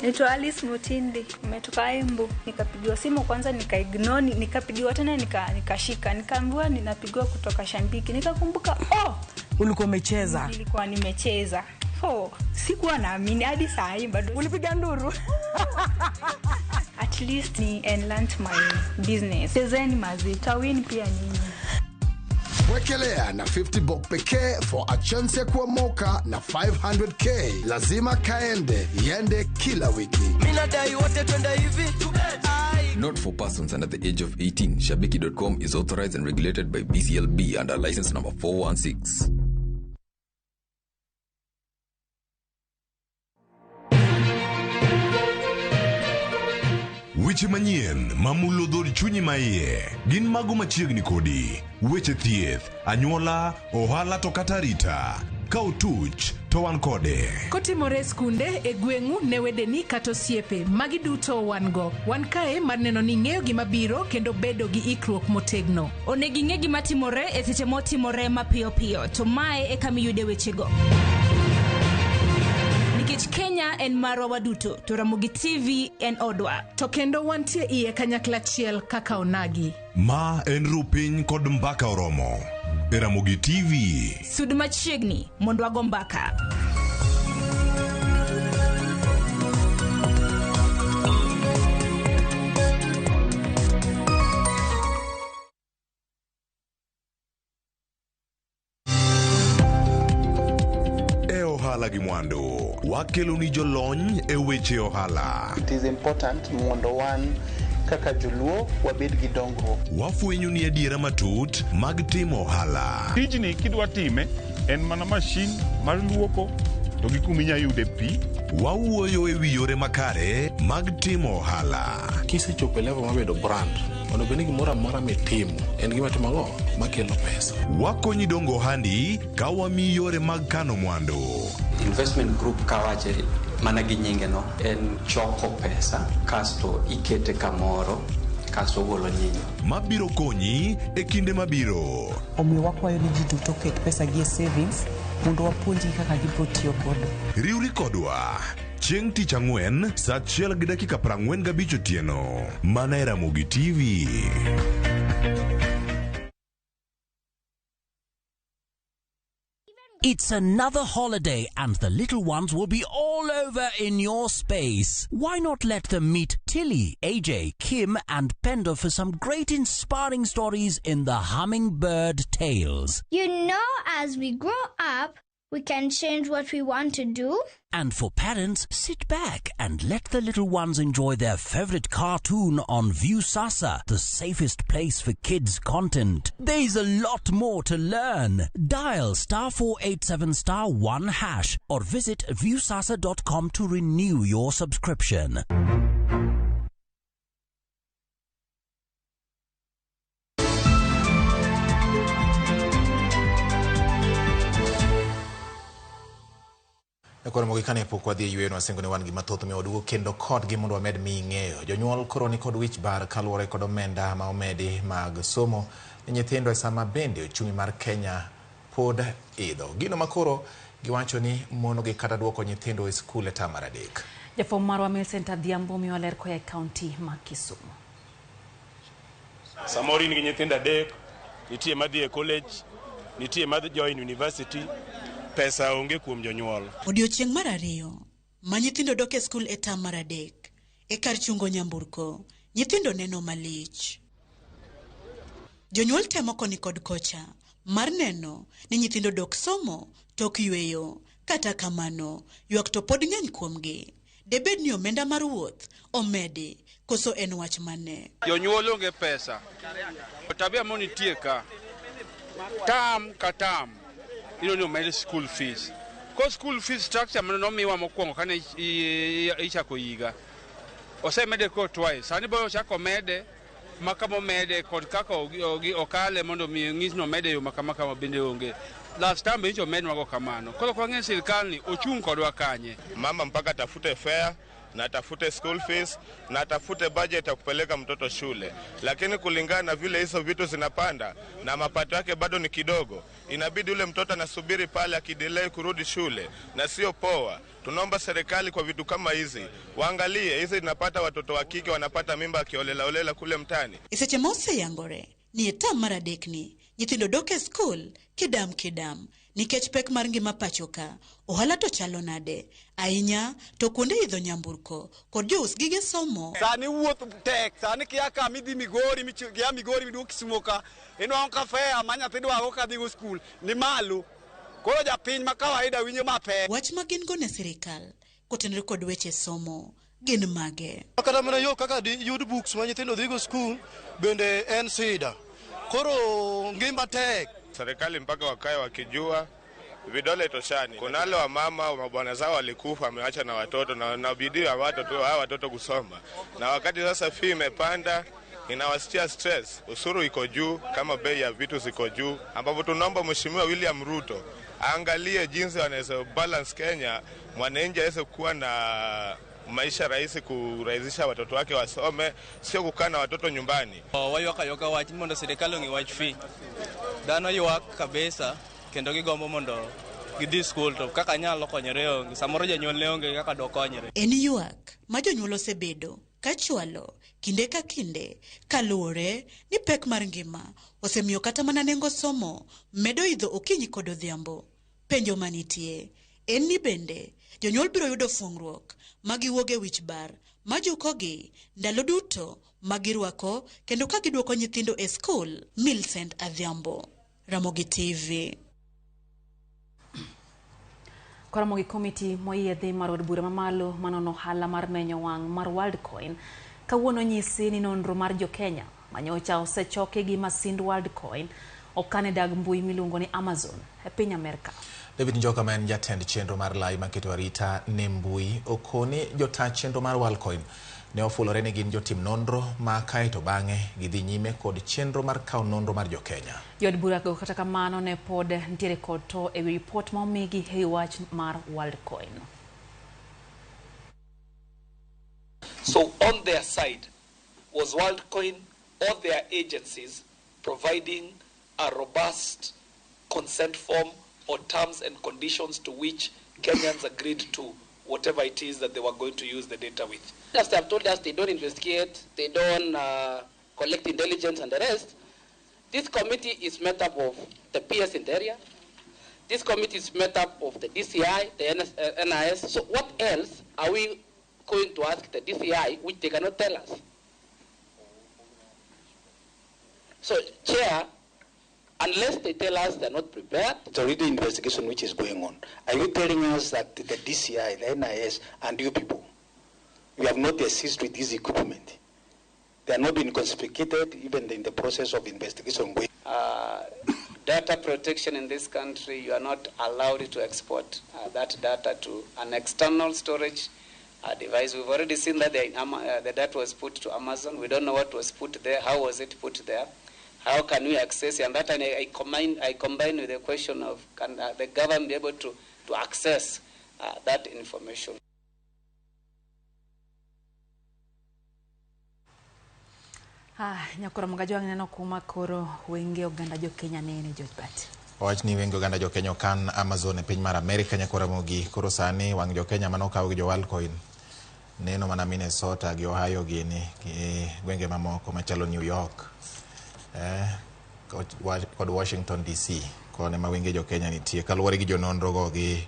Naitwa Alice Mutindi, nimetoka Embu. Nikapigiwa simu kwanza nikaignore, nikapigiwa tena nikashika, nikaambiwa ninapigiwa kutoka Shabiki. Nikakumbuka oh, ulikuwa umecheza. Nilikuwa nimecheza. Oh, sikuwa naamini hadi saa hii bado. Ulipiga nduru. At least ni enhance my business. Chezeni mazi, tawin pia nyinyi. Wekelea na 50 bob pekee for a chance ya kuomoka na 500k. Lazima kaende, iende kila wiki. Mimi nadai wote twende hivi. Not for persons under the age of 18. Shabiki.com is authorized and regulated by BCLB under license number 416. Weche manyien mamulo dhod chunyi maiye gin mago machiegni kodi. Weche thieth, anyuola, ohala to kata arita. Ka otuch to wan kode. Kotimore e skunde, e gweng'u, ne wedeni kata osiepe, magi duto wan go. Wan kae mar neno ni ing'eyo gima biro kendo bedo gi ikruok motegno. Onego ing'e gima timore e seche motimore mapiyo piyo, to mae e kama iyude wechego. Nikech Kenya en marwa waduto, to Ramogi TV en odwa. To kendo wantie iye kanyakla achiel kaka onagi. Ma en rupiny kod mbaka oromo. E Ramogi TV. Sud machiegni mondo wago mbaka. E ohala gi mwandu, wakelo ni jolony e weche ohala. It is important mondo wan kaka joluo wabed gi dongruok. Wafwenyo ni adiera matut mag timo ohala. Tijni kidwa time en mana mashin mar luoko to gi kuma inya yude pi. Wawuoyo e wi yore makare mag timo ohala. Kisechopo e level mar bedo brand, onego bed ni gimoro amora mitimo en gima timo ang'o makelo pesa. Wakonyi dongo ohandi ka wamiyi yore mag kano mwandu. Investment group kawache mana gi nyinge no en choko pesa kasto ikete kamoro kasto ogolo nyinyo. Mabiro konyi e kinde mabiro. Omiyo wakwayo ni ji duto oket pesa gi e savings mondo wapuonjgi kaka gibiro tiyo godo. Riwri kodwa chieng' tich ang'wen saa 1:45 otieno mana e Ramogi TV. It's another holiday and the little ones will be all over in your space. Why not let them meet Tilly, AJ, Kim and Pendo for some great inspiring stories in the Hummingbird Tales. You know, as we grow up, we can change what we want to do. And for parents, sit back and let the little ones enjoy their favorite cartoon on Viusasa, the safest place for kids' content. There's a lot more to learn. Dial *487*1# or visit viusasa.com to renew your subscription. Koro mogi kane pok wadhi e yweyo wasingo ni wan gi mathoth miyo waduogo kendo kodgi mondo wamed miyi ng'eyo. Jonyuol koro ni kod wich bar kaluwore kod omenda ma omedi mag somo ne nyithindo e sama bende ochumi mar Kenya pod idho. Gino ma koro giwacho ni mono gi kata duoko nyithindo e skul e tam mar 3. Jafwambo marwa Millicent Adhiambo miyo ler koa e kaunti ma Kisumu. Samoro in gi nyithindo 3, nitie madhi e college, nitie madhi join university, pesa onge kuom jonyuol. Odiochieng' mar 2 ma nyithindo dok e skul e tam mar 3 e kar chungo nyamburko Nyithindo neno malich. Jonyuol temo koni kod kocha mar neno ni nyithindo dok somo tok yweyo. Kata kamano, ywak to pod ng'eny kuomgi. Debed ni omenda mar wuoth omedi koso en wach mane? Jonyuol onge pesa. Tabia monitie ka, term ka term, iyudo ni omed school fees. Ko school fees structure mane nomiwa mokwongo kane ichako higa, osemede ko twice. Sani bo ochako mede, ma kama omede kod kaka okale mondo mi ng'is ni omede e yo ma kama kama bende onge. Last time be nyocha omednwago kamano. Koro ok wang'e sirikal ni ochung' kodwa kanye. Mama mpaka atafute fare na atafute school fees na atafute budget ya kupeleka mtoto shule, lakini kulingana na vile hizo vitu zinapanda na mapato yake bado ni kidogo, inabidi ule mtoto anasubiri pale akidelay kurudi shule, na sio poa. Tunaomba serikali kwa vitu kama hizi waangalie, hizi zinapata watoto wa kike wanapata mimba akiolelaolela kule mtaani. E seche ma oseyangore ni e term mar adekni, nyithindo dok e skul kidam kidam nikech pek mar ngima pacho ka. Ohala to chalo nade? Ahinya to kuonde idho nyamburko kod jous gige somo. Sani wuoth tek, sani kia ka midhi Migori, kia Migori miduogo Kisumo ka, inwang'o ka fare ma nyathi dwago kadhi go skul ni malo. Koro japiny ma kawaida winjo mapek. Wach ma gin go ne sirikal kotenore kod weche somo gin mage? Kata mana yo kaka di yud books ma nyithindo dhigo skul bende en sida. Koro ngima tek. Serikali mpaka wakae wakijua vidole toshani. Kuna wale wamama mabwana zao walikufa, wameacha na watoto na bidii ya watoto hawa watoto kusoma. Na wakati sasa fee imepanda inawasitia stress, ushuru iko juu kama bei ya vitu ziko juu, ambapo tunaomba Mheshimiwa William Ruto aangalie jinsi wanaweza balance Kenya, mwananchi aweze kuwa na maisha rahisi, kurahisisha watoto wake wasome, sio kukaa na watoto nyumbani. Waywak aywaka wach ni mondo sirikal ong'i wach fee. Dhano ywak kabisa kendo gigombo mondo gidhi skul to kaka nyalo konyore onge. Samoro janyuol ne onge kaka dokonyre. En ywak ma jonyuol osebedo kachwalo kinde ka kinde kaluwore ni pek mar ngima osemiyo kata mana nengo somo medo idho okinyi kod odhiambo. Penjo manitie en ni bende jonyuol biro yudo fuong'ruok ma giwuok e wich bar majukogi ndalo duto ma girwako kendo ka giduoko nyithindo e skul. Millicent Adhiambo, Ramogi TV. Koromo gi komiti moyiedhi mar od bura mamalo manono ohala mar menyo wang' mar Worldcoin kawuono nyisi ni nonro mar jo-Kenya manyocha osechoki gi masind Worldcoin okan e dag mbui miluongo ni Amazon e piny Amerka. David Njoka ma en jatend chenro mar lai maketo arita ne mbui okoni jota chenro mar Worldcoin ne ofulore ni gin jotim nonro ma kaeto bang'e gidhi nyime kod chenro mar kawo nonro mar jo-Kenya. Jood burago kata kamano ne pod nitiere kod to ewi ripot ma omigi e wach mar Worldcoin. So on their side, was WorldCoin or their agencies providing a robust consent form or terms and conditions to which Kenyans agreed to whatever it is that they were going to use the data with? As they have told us, they don't investigate, they don't collect intelligence and the rest. This committee is made up of the PS in the area. This committee is made up of the DCI, the NIS. So what else are we going to ask the DCI, which they cannot tell us? So, Chair, unless they tell us they're not prepared. It's already investigation which is going on. Are you telling us that the DCI, the NIS, and you people, you have not assisted with this equipment? They are not being confiscated even in the process of investigation. Data protection in this country, you are not allowed to export that data to an external storage device. We've already seen that the data was put to Amazon. We don't know what was put there. How was it put there? How can we access it? And that I combine with the question of can the government be able to access that information? Nyakoro Mgajwang' neno kuma koro wenge oganda jo Kenya nene George Bat. Owach ni wenge oganda jo Kenya okan Amazon e piny mar Amerika nyakoro Ramogi. Koro sani wang' jo Kenya manokaw gi jo Worldcoin neno mana Minnesota gi Ohio gini gi gwenge mamoko machalo New York kod Washington DC kone ma wenge jo Kenya nitie kaluwore gi jononro go gi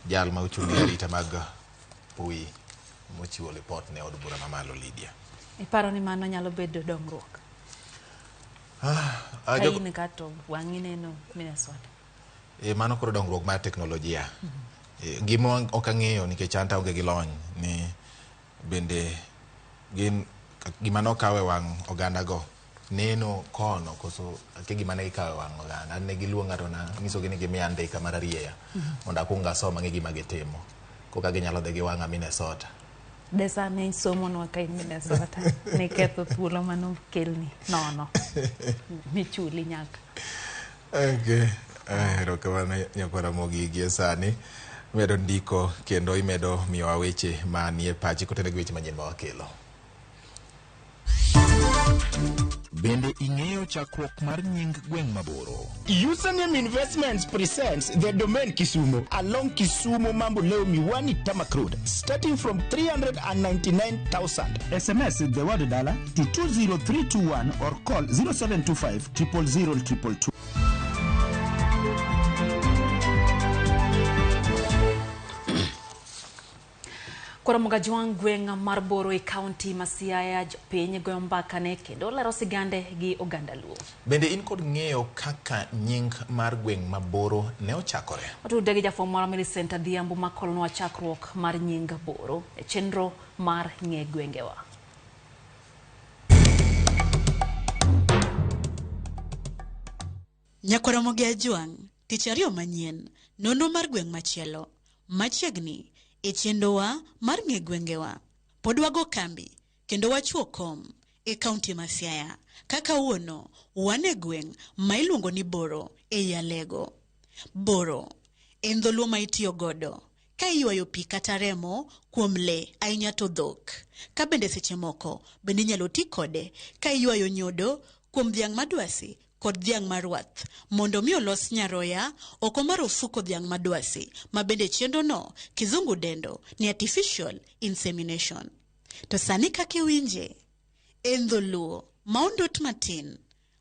jal ma ochung' ne arita mag mbui mochiwo lipot ne od bura mamalo Lydia. Iparo ni mano nyalo bedo dongruok? Ah, Ka in ka to wang'i neno Minnesota. Mano koro dongruok mar teknolojia. Gima ok ang'eyo nikech an to aonge gi lony ni bende gin gima nokaw e wang' oganda go neno kono koso akia gima ne gikawo e wang' oganda. An ne giluonga to nanyisogi ni gimiya andika mar arieya mondo akuong asom ang'e gima gitimo koka ginyalo dhi gi wang'a Minnesota. De sani isomonwa ka in Minnesota. Niketho thuolo manokelni nono. Michuli nyaka. Okay. Erokamano nyakwar Ramogi gie sani imedo ndiko kendo imedo miyowa weche manie pachi kotenore gi weche manyien ma wakelo. Bende ing'eyo chakruok mar nying gweng' maboro? Username Investments presents the Domain Kisumu along Kisumu Mamboleo Miwani Tarmac Road, starting from 399,000. SMS the word dollar to 20321 or call 0725 000 222. Koro Mogajwang' gweng' mar Boro e kaunti ma Siaya, jopiny goyo mbaka ne kendo lero sigande gi oganda Luo. Bende in kod ng'eyo kaka nying mar gweng' ma Boro ne ochakore? Watudre gi jafwambo marwa Millicent Adhiambo makolonwa chakruok mar nying Boro e chenro mar Ng'e Gwengewa. Nyakwar Ramogi Ajwang', tich ariyo manyien, nonro mar gweng' machielo, machiegni e chenrowa mar Ng'e Gwengewa. Pod wago kambi kendo wachuo kom e kaunti ma Siaya. Ka kawuono wan e gweng' ma iluongo ni Boro ei Alego. Boro en dholuo ma itiyo godo ka iywayo pi kata remo kuom le ahinya to dhok. Ka bende seche moko bende inyalo ti kode ka iywayo nyodo kuom dhiang' madwasi kod dhiang' marwath mondo mi olos nyaroya oko mar ofuko dhiang' madwasi ma bende chenro no kizungu dendo ni artificial insemination. To sani kaka iwinje, en dholuo ma ondot matin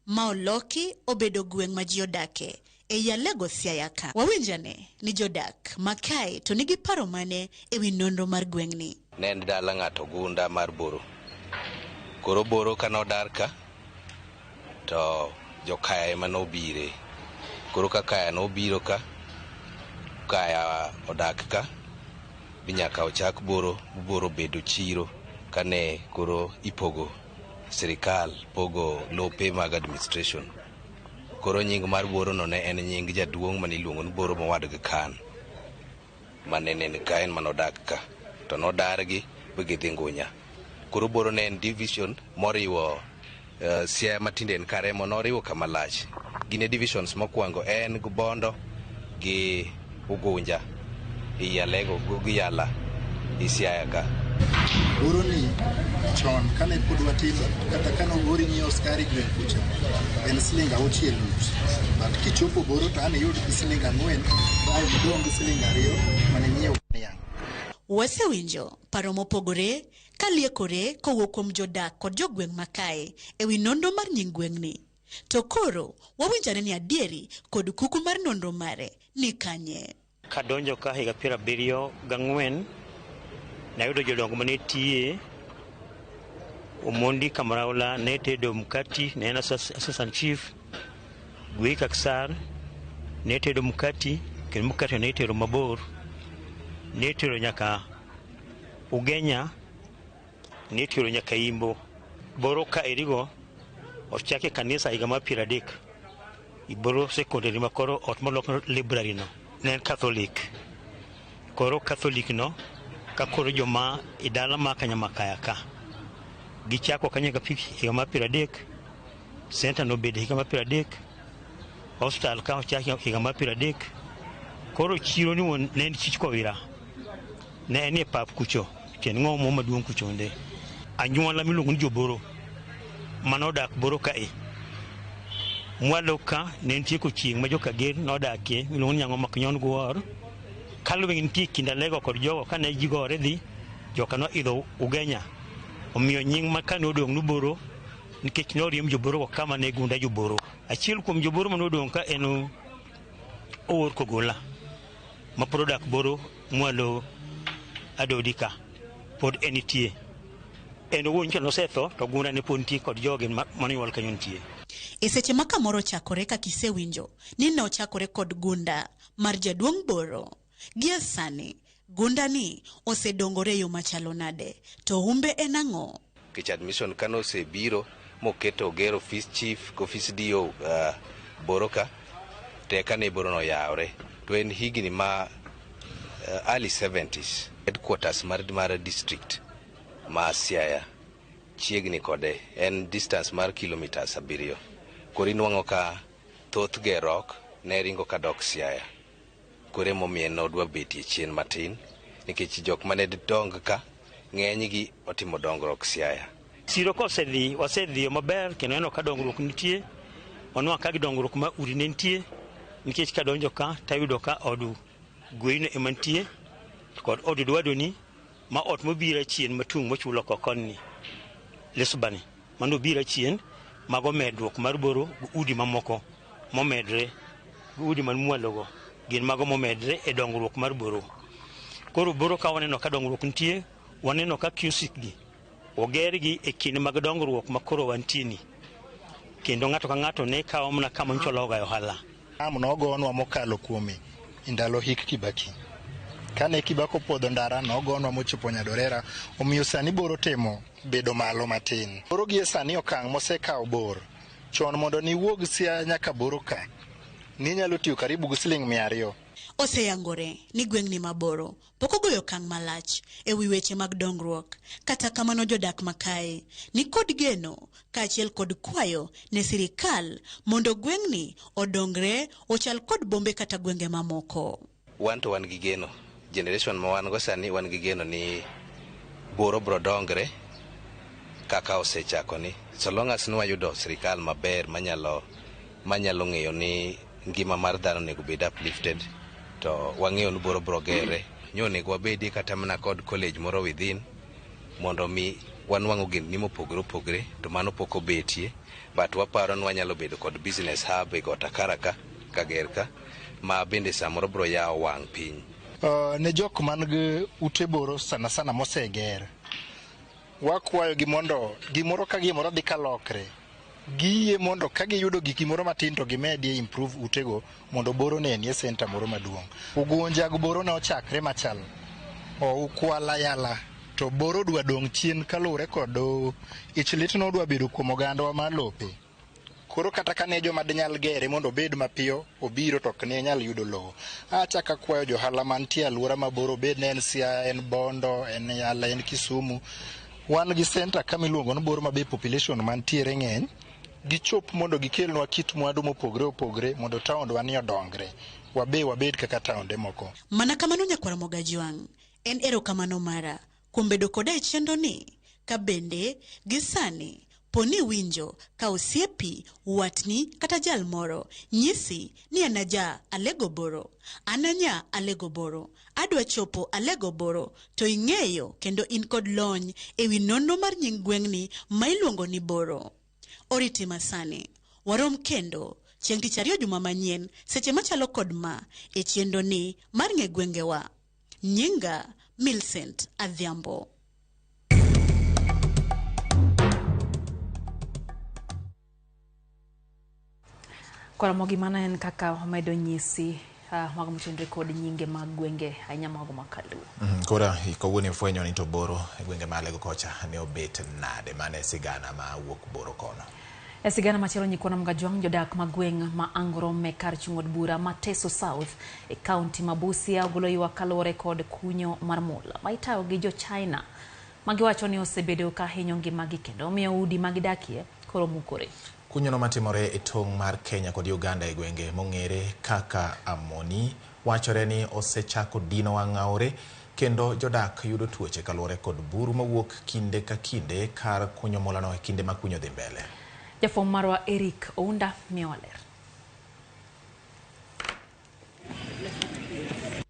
ma oloki obedo gweng' ma ji odake ei Alego Siaya ka. Wawinjane ni jodak ma kae to nigi paro mane ewi nonro mar gweng'ni. Ne en dala ng'ato gunda mar Boro. Koro Boro kane odar ka to jokaya ema nobire. Koro ka kaya nobiro ka, kaya odak ka, nyaka ochak Boro, Boro bedo chiro kane koro ipogo sirikal pogo lope mag administration. Koro nying mar Boro no ne en nying jaduong' mane iluongo ni Boro mowadgi Kan mane en ka en manodak ka to nodargi bi gidhi Ngunya. Koro Boro ne en division moriwo Siaya matinde en Karemo noriwo kama lach. Gin e divisions mokwongo en gi Bondo gi Ugunja ei Alego gi Yala i Siaya ka. Boro ni chon kane pod watindo kata kane ogori nyiewo skari gweng' kucha en siling 6.5 but kichopo Boro to an iyud gi siling 4 ae idong' gi siling 2 mane inyiewo niang'. Wasewinjo paro mopogore kaliekore kowuok kuom jodak kod jogweng' makae ewi nonro mar nying gweng'ni. To koro wawinjane ni adieri kod kuku mar nonro mare ni kanye. Kadonjo ka higa 74, nayudo jodongo mane tiye. Omondi Kamaraula ne tedo mkati, ne en assistant chief. Gwe Kaksar ne tedo mkati, kendo mkati ne itero mabor. Ne itero nyaka Ugenya, ne itero nyaka Imbo. Boro ka erigo ochake kanisa higa mar 30. Iboro secondary ma koro ot molok library no ne en Catholic. Koro Catholic no ka koro joma e dala ma Kanyamakaya ka gichako kanyo higa mar 30. Center nobedo higa mar 30. Hospital ka ochaki higa mar 30. Koro chiro ni wuon ne en chich Kowira. Ne en e pap kucho, kendo ng'owo maduong' kucho nde. Anyuola miluongo ni Joboro manodak Boro kae. Mwalo ka ne nitie kochieng' ma joka Ger nodakie miluongo ni Nyang'oma Kinyon Guor. Ka lweny nitie kind Alego kod jogo kane ji gore dhi, joka noidho Ugenya. Omiyo nying ma kane odong' Boro nikech noriemb Joboro go kama ne gunda Joboro. Achiel kuom Joboro manodong' ka en Owuor Kogola ma pod odak Boro mwalo Adodi ka pod en nitie. En owuon nyocha nosetho to gunda ne pod nitie kod joge manonyuol kanyo nitie. E seche ma kamoro ochakore kaka isewinjo ni ne ochakore kod gunda mar jaduong' Boro. Gie sani, gunda ni osedongore e yo machalo nade? To humbe en ang'o? Nikech admission kane osebiro moketo oger ofis chief gi ofis DO Boro ka, to eka ne Boro noyawre. To en higni ma early 70s, headquarters mar district ma Siaya chiegni kode en distance mar kilometers 7. Koro inuang'o ka thoth gerok ne ringo kadok Siaya. Koro emomiyo en nodwa betie chien matin nikech jok mane dong ka ng'enygi otimo dongruok Siaya. Siro kosedhi, wasedhiyo maber kendo neno ka dongruok nitie. Wanwang'o ka gi dongruok ma udi ne nitie nikech kadonjo ka tayudo ka od gweno ema nitie kod od dwadoni ma ot mobiro achien matung' mochulo oko koni lesbani mano obiro achien mago medruok mar Boro gi udi mamoko momedre gi udi man mwalogo gin mago momedre e dongruok mar Boro. Koro Boro ka waneno ka dongruok nitie, waneno ka kiosik gi ogergi e kinde mag dongruok ma koro wantie ni. Kendo ng'ato ka ng'ato ne kawo mana kama nyocha ologa e ohala. Am nogonwa mokalo kuome e ndalo hik Kibaki. Kane Kibaki opwodho ndara nogonwa mochopo Nyadorera, omiyo sani Boro temo bedo malo matin. Boro gie sani okang' mosekawo bor. Chon mondo niwuog Siaya nyaka Boro ka, ninyalo tiyo karibu gi siling 200. Oseyangore ni gweng'ni ma Boro pok ogoyo okang' malach e wi weche mag dongruok. Kata kamano jodak makae ni kod geno kaachiel kod kwayo ne sirikal mondo gweng'ni odongre ochal kod bombe kata gwenge mamoko. Wan to wan gi geno. Generation ma wan go sani wan gi geno ni Boro bro dongre kaka osechako ni. So long as nwayudo sirikal maber manyalo ng'eyo ni ngima mar dhano onego bed uplifted, to wang'eyo ni Boro bro gere. Nyo onego wabedie kata mana kod college moro within mondo mi wanwang' ogendni mopogore opogore, to mano pok obetie, but waparo ni wanyalo bedo kod business hub e got Akara ka, Kager ka, ma bende samoro bro yawo wang' piny. Ne jok man gi ute Boro sana sana moseger, wakwayo gi mondo gimoro ka gimoro dhi kalokre, giyie mondo ka giyudo gimoro matin to gimedie improve utego mondo Boro nenie center moro maduong'. Ugunja gi Boro ne ochakre machal, Ukwala yala, to Boro dwa dong' chien kaluwore kod ich lit nodwa bedo kuom ogandawa mar lope. Koro kata kane joma dinyal gere mondo obed mapiyo obiro to ok ne nyal yudo lowo. Achako akwayo johala mantie alwora ma Boro, obed ni en Siaya, en Bondo, en Yala, en Kisumu. Wan gi center kama iluongo ni Boro ma be population mantiere ng'eny. Gichop mondo gikelnwa kit mwandu mopogore opogore mondo taondwa ni odongre. Wabe wabed kaka taonde moko. Mana kamano nyakwar Mogajwang', en erokamano mara kuom bedo koda e chenro ni, ka bende gi sani poni winjo ka osiepi, watni kata jal moro nyisi ni en aja Alego Boro, an anya Alego Boro, adwa chopo Alego Boro, to ing'eyo kendo in kod lony e wi nonro mar nying gweng'ni ma iluongo ni Boro. Oriti masani, warom kendo chieng' tich ariyo juma manyien seche machalo kod ma e chenro ni mar ng'e gwengewa. Nyinga Millicent Adhiambo. Koro gima en kaka omedo nyisi mago motenore kod nyinge mag gwenge ahinya mago ma Kaluo. Koro kawuono ifwenyo ni to Boro e gwenge ma Alego kocha ne obet nade, mane sigana ma wuok Boro kono. E sigana machielo nyikwa Mgajwang' jodak mag gweng' ma Angorome kar chung' od bura ma Teso South e kaunti ma Busia ogolo ywak kaluwore kod kunyo mar mula ma itayo gi jo China ma giwacho ni osebedo ka hinyo ngimagi kendo miyo udi ma gidakie koro mukore. Kunyono matimore e tong' mar Kenya kod Uganda e gwenge mong'ere kaka Amoni wachore ni osechako dino wang' aore kendo jodak yudo tuoche kaluwore kod buru mawuok kinde ka kinde kar kunyo mulano e kinde ma kunyo dhi mbele. Jafwambo marwa Eric Ounda miyowa ler.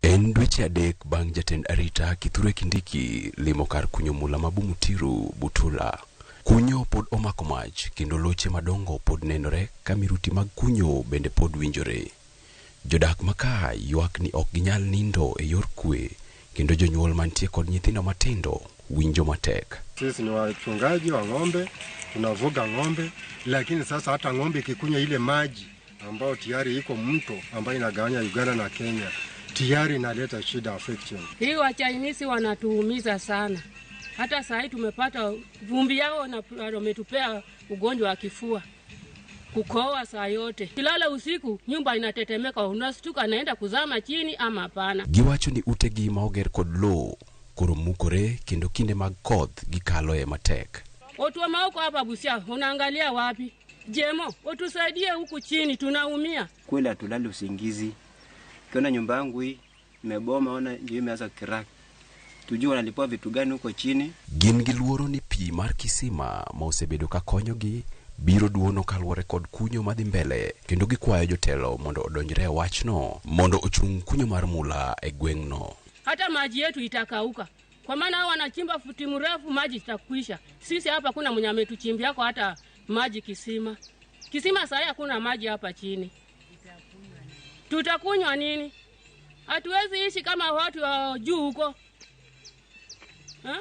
En dweche 3 bang' jatend arita Kithure Kindiki limo kar kunyo mula ma Bumutiru, Butula. Kunyo pod omako mach kendo loche madongo pod nenore ka miruti mag kunyo bende pod winjore. Jodak maka ywak ni ok ginyal nindo e yor kwe kendo jonyuol mantie kod nyithindo matindo winjo matek. Sisi ni wachungaji wa ng'ombe, tunavuga ng'ombe, lakini sasa hata ng'ombe ikikunywa ile maji ambayo tayari iko mto ambayo inagawanya Uganda na Kenya, tayari inaleta shida affection. Hii Wachinese wanatuumiza sana. Hata saa hii tumepata vumbi yao na wametupea ugonjwa wa kifua, kukohoa saa yote. Kilala usiku nyumba inatetemeka, unastuka naenda kuzama chini ama hapana. Giwacho ni utegi ma oger kod lowo koro mukore kendo kinde mag koth gikaloe matek. Watu wa huko hapa Busia, unaangalia wapi? Jemo, utusaidie huku chini, tunaumia. Kweli hatulali usingizi. Ukiona nyumba yangu hii imeboma, ona ndio imeanza crack. Tujue wanalipua vitu gani huko chini. Gin gi luoro ni pi mar kisima ma osebedo ka konyogi biro duono kaluwore kod kunyo madhi mbele, kendo gikwayo jotelo mondo odonjre e wachno mondo ochung kunyo mar mula e gweng'no. Hata maji yetu itakauka. Kwa maana hao wanachimba futi mrefu, maji itakwisha. Sisi hapa kuna mwenye ametuchimbia kwa hata maji kisima. Kisima saa hii hakuna maji hapa chini. Tutakunywa nini? Hatuwezi ishi kama watu wa juu huko. Ha?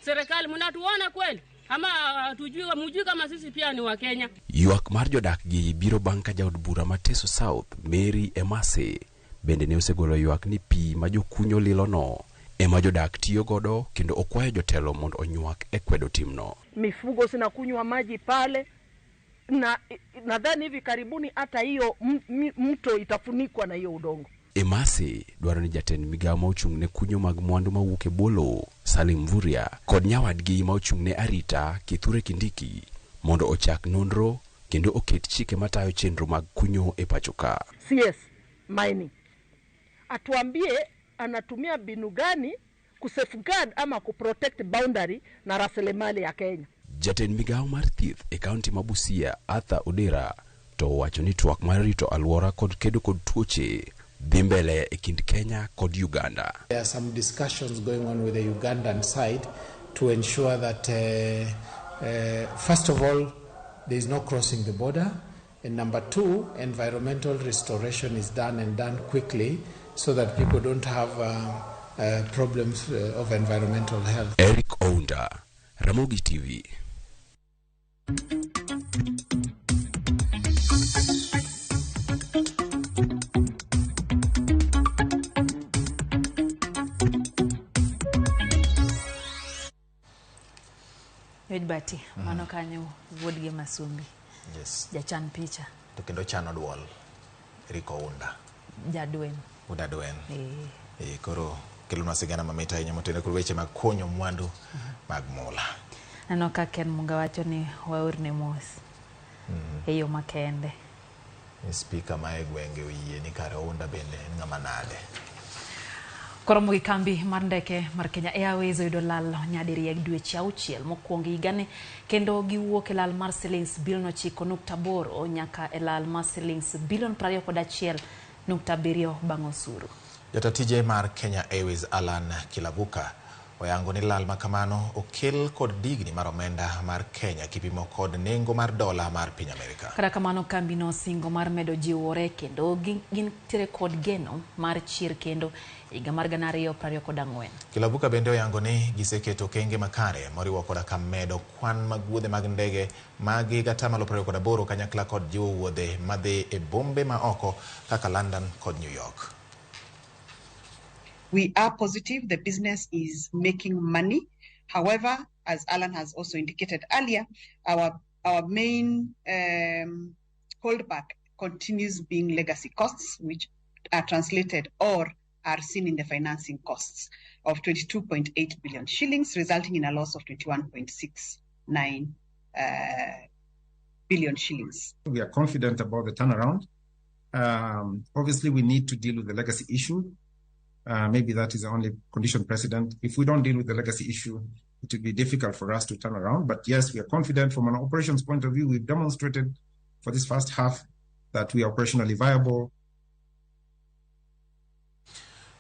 Serikali mnatuona kweli? Ama tujui mjui kama sisi pia ni wa Kenya. Ywak mar jodak gi biro bang' ka jaod bura ma Teso South Mary Emase bende ne osegolo ywak ni pi ma jokunyo lilono ema jodak tiyo godo, kendo okwayo jotelo mondo onywak e kwedo timno. Mifugo zinakunywa maji pale, na nadhani hivi karibuni hata hiyo mto itafunikwa na hiyo udongo. Emase dwaro ni jatend migawo ma ochung' ne kunyo mag mwandu mawuok e bwo lowo Salim Mvurya kod nyawadgi ma ochung' ne arita Kithure Kindiki mondo ochak nonro kendo oket chike matayo chenro mag kunyo e pacho ka. CS Mining atuambie anatumia mbinu gani kusafeguard ama kuprotect boundary na rasilimali ya Kenya. Jatend migawo mar thieth e kaunti ma Busia Arthur Odera to owacho ni twak mar rito alwora kod kedo kod tuoche dhi mbele e kind Kenya kod Uganda. There are some discussions going on with the Ugandan side to ensure that first of all there is no crossing the border, and number two, environmental restoration is done and done quickly so that people don't have problems of environmental health. Eric Ounda, Ramogi TV. Bati, mano kanyo wuod gi Masumbi. Yes. Jachan picha. To kendo chano duol Eric Ounda. Jadwen. Udadwen. Koro kelonwa sigana mamit ahinya motenore kod weche mag kunyo mwandu mag mula. Aneno ka Ken Munga wacho ni waorne mos. E yo makende. Spika ma e gwenge oyie ni kare Ounda bende en ng'ama nade. Koromo gi kambi mar ndeke mar Kenya Airways oyudo lal nyadiriyo e dweche auchiel mokwongo higani, kendo giwuok e lal mar silings bilion 9.8 nyaka e lal mar silings bilion 21.7 bang' osuru. Jata tije mar Kenya Airways Alan Kilavuka oyango ni lal makamano okel kod digni mar omenda mar Kenya kipimo kod nengo mar dola mar piny Amerika. Kata kamano kambi no singo mar medo jiwore kendo gintiere kod geno mar chier kendo higa mar 2024. Kilavuka bende oyango ni giseketo okenge makare moriwo koda ka medo kwan mag wuodhe mag ndege mag 28 kanyakla kod jiwo wuodhe madhi e bombe ma oko kaka London kod New York. We are positive the business is making money. However, as Alan has also indicated earlier, our main holdback continues being legacy costs, which are translated or are seen in the financing costs of 22.8 billion shillings, resulting in a loss of 21.69 billion shillings. We are confident about the turnaround. Obviously, we need to deal with the legacy issue. Maybe that is the only condition precedent. If we don't deal with the legacy issue, it will be difficult for us to turn around. But yes, we are confident from an operations point of view. We've demonstrated for this first half that we are operationally viable.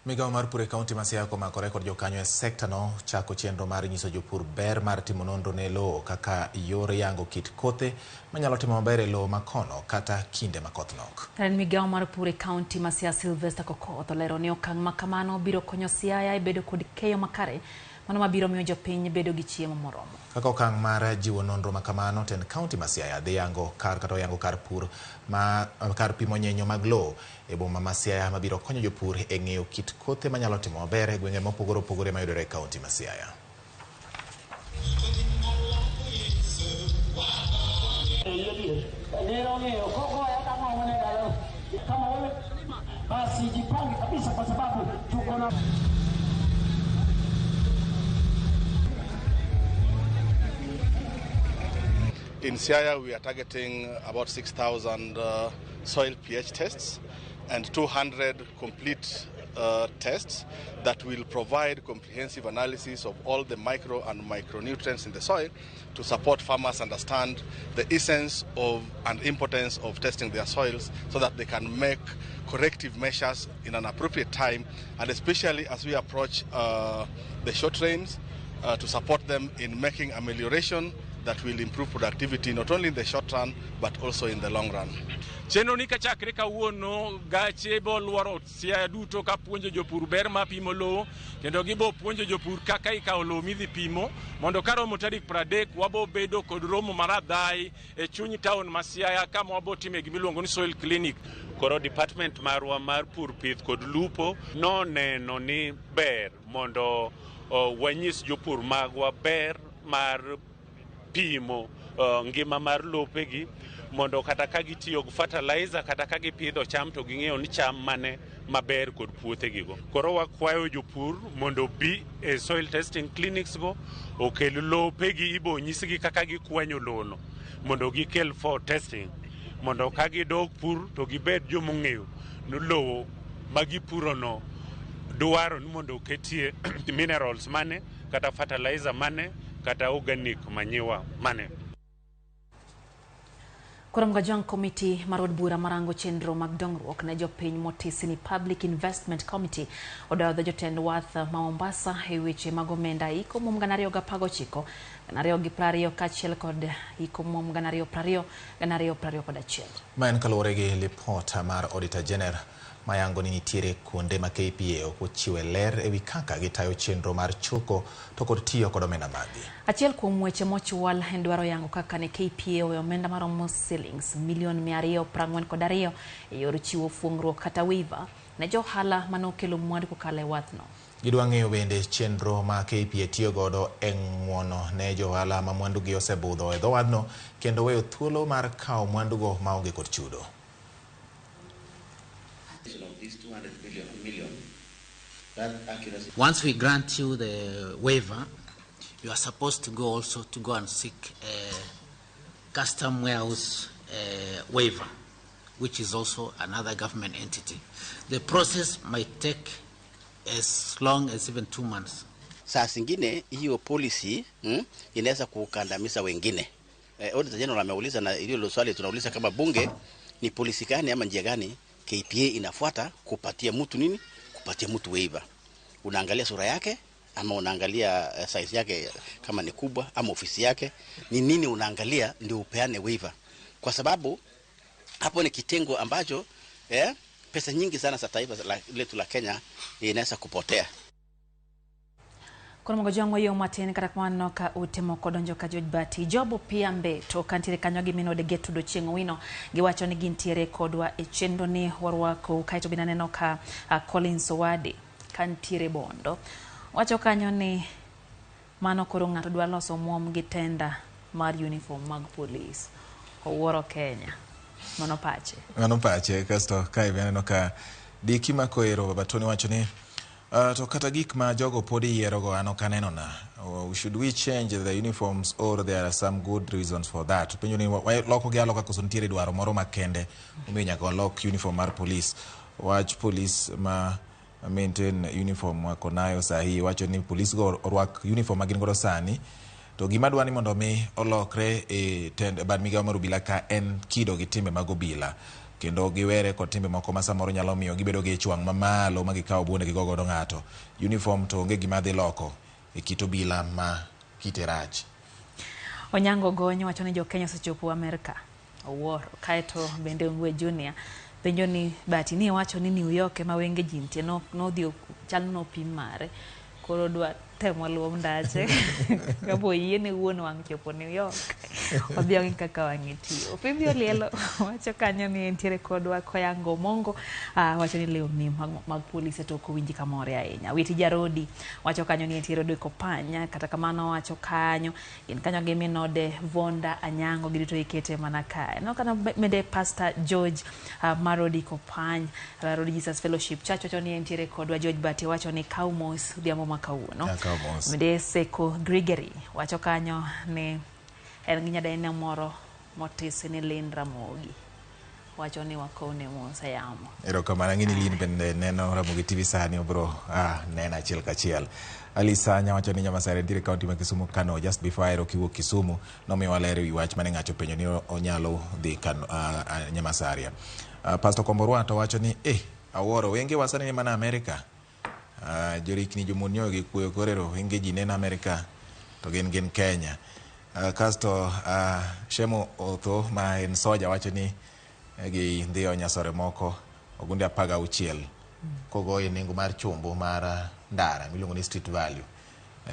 Migawo mar pur e kaunti ma Siaya komakore kod jokanyo e sekta no chako chenro mar nyiso jopur ber mar timo nonro ne lowo kaka yor yango kit kothe manyalo timo maber e lowo makono kata kinde ma koth nok. En migawo mar pur e kaunti ma Siaya Sylvester Kokoth olero ni okang' ma kamano biro konyo Siaya e bedo kod keyo makare Mano mabiro miyo jopiny bedo gi chiemo moromo. Kaka okang' mar jiwo nonro ma kamano, tend kaunti ma Siaya dhi yango kar kata oyango kar pur ma kar pimo nyenyo mag lowo e boma ma Siaya mabiro konyo jopur e ng'eyo kit kothe manyalo timo maber e gwenge mopogore opogore mayudore e kaunti ma Siaya. In Siaya, we are targeting about 6,000 soil pH tests and 200 complete tests that will provide comprehensive analysis of all the micro and micronutrients in the soil to support farmers understand the essence of and importance of testing their soils so that they can make corrective measures in an appropriate time, and especially as we approach the short rains, to support them in making amelioration that will improve productivity not only in the short run but also in the long run. Chenro ni kachakre kawuono gache bo luoro Siaya duto ka puonjo jopur ber ma pimo lowo kendo gibo puonjo jopur kaka ikawo lowo midhi pimo mondo ka romo tarik 30 wabo bedo kod romo maradhai e chuny town ma Siaya kama wabo time gimiluongo ni soil clinic. Koro department marwa mar pur pith kod lupo noneno ni ber mondo wanyis jopur magwa ber mar pimo ngima mar lopegi mondo kata ka gitiyo gi fertilizer kata ka gipidho cham to ging'eyo ni cham mane maber kod puothegigo. Koro wakwayo jopur mondo bi e soil testing clinics go okel lopegi ibo nyisgi kaka gikwanyo lono mondo gikel for testing mondo ka gidok pur to gibed jomong'eyo ni lowo ma gipurono dwaro ni mondo oketie minerals mane kata fertilizer mane kata organic manure mane. Koro Mgajwang' komiti mar od bura marango chenro mag dongruok ne jopiny motisi ni Public Investment Committee odayo dho jotend wath ma Mombasa e weche mag omenda hik omuom 2019, 2020 kaachiel kod hik omuom 2020, 2021. Ma en kaluwore gi lipot mar Auditor General mayango ni nitiere kuonde ma KPA ok ochiwe ler ewi kaka gitayo chenro mar choko to kod tiyo kod omenda maggi. Achiel kuom weche mochwal en dwaro yango kaka ne KPA oweyo omenda maromo silings milion 242 e yor chiwo fuong'ruok kata waiver ne johala manokelo mwandu kokalo e wathno. Gidwa ng'eyo bende chenro ma KPA tiyo godo e ng'uono ne johala ma mwandugi osebudho e dho wathno kendo weyo thuolo mar kawo mwandugo maonge kod chudo. Once we grant you the waiver, you are supposed to go also to go and seek a custom warehouse waiver, which is also another government entity. The process might take as long as even 2 months. Saa zingine hiyo policy inaweza kukandamiza wengine. Auditor General ameuliza, na hilo swali tunauliza kama bunge, ni policy gani ama njia gani KPA inafuata kupatia mtu nini? Kupatia mtu waiver. Unaangalia sura yake ama unaangalia size yake kama ni kubwa ama ofisi yake, ni nini unaangalia ndio upeane waiver? Kwa sababu hapo ni kitengo ambacho pesa nyingi sana za taifa letu la Kenya inaweza kupotea. Kono Mgajwang' yo matin kata kamano ka ute moko donjo ka George Bati Jobo pia Mbeto kantiere kanyo gi minode Gertrude Ochieng' Owino giwacho ni gintiere kodwa e chenro ni warwako. Kaeto bende aneno ka Collins Owadi kantiere Bondo wacho kanyo ni mano koro ng'ato dwa loso omuom gi tenda mar uniform mag polis. Owuoro Kenya. Mano pache. Mano pache. Kasto kae be aneno ka Diki Makoero Baba Tony wacho ni to kata gik ma jogo pod yierogo an ok aneno na. Should we change the uniforms or there are some good reasons for that? Penjo ni loko gi aloka koso nitiere dwaro moro makende omiyo nyaka walok uniform mar polis. Wach polis ma maintain uniform wako nayo sahi wacho ni polis go orwak uniform ma gin godo sani. To gima dwa ni mondo mi olokre e tend bad migawo mar obila ka en kido gi timbe mag obila kendo giwere kod timbe moko ma samoro nyalo miyo gibedo gi ich wang' mamalo ma gikawo bunde gigo godo ng'ato. Uniform to onge gima dhi loko e kit obila ma kite rach. Onyango Gonyo wacho ni jo-Kenya osechopo Amerka. Owuoro. Kaeto bende Ongwe Junior penjo ni Bahati ni wacho ni New York ema wenge ji nitie nodhi chal nopim mare. Koro dwa temo luwo ndache. Kapo yiene wuon wang' chopo New York. Odhi ong'i kaka wang'e tiyo. Pimbi Olielo wacho kanyo ni entiere kodwa koyango mongo. Wacho ni lewni mag polise to ok owinji kamore ahinya. Witi Jarodi wacho kanyo ni entiere Odeko Panya. Kata kamano wacho kanyo gin kanyo gi minode Vonda Anyango giduto ikete mana kae. No kana mende Pastor George Marodi Kopany Rodi Jesus Fellowship Church wacho ni entiere kodwa. George Bati wacho ni kaw mos odhiambo ma kawuono. Mende Seko Gregory wacho kanyo ni en gi nyadendi moro motisi ni Lynn Ramogi. Wacho ni wakowne mos e yamo. Erokamano ang'e ni Lynn bende neno Ramogi TV sani obro neno achiel kachiel. Alisa Anya wacho ni Nyamasare nitiere kaunti ma Kisumu Kano just before ahero kiwuok Kisumu nomiwa ler ewi wach mane ng'acho penjo ni onyalo dhi Kano, Nyamasaria. Pastor Komborwa to wacho ni awuoro wenge wasani ni mana Amerika. Jorikni jomon gi kuoyo korero wenge ji neno Amerika to gin Kenya. Kasto Shemo Otho ma en soja wacho ni gi ndhiyo nyasore moko ogunde 16 kogoye nengo mar chombo mar ndara miluongo ni street value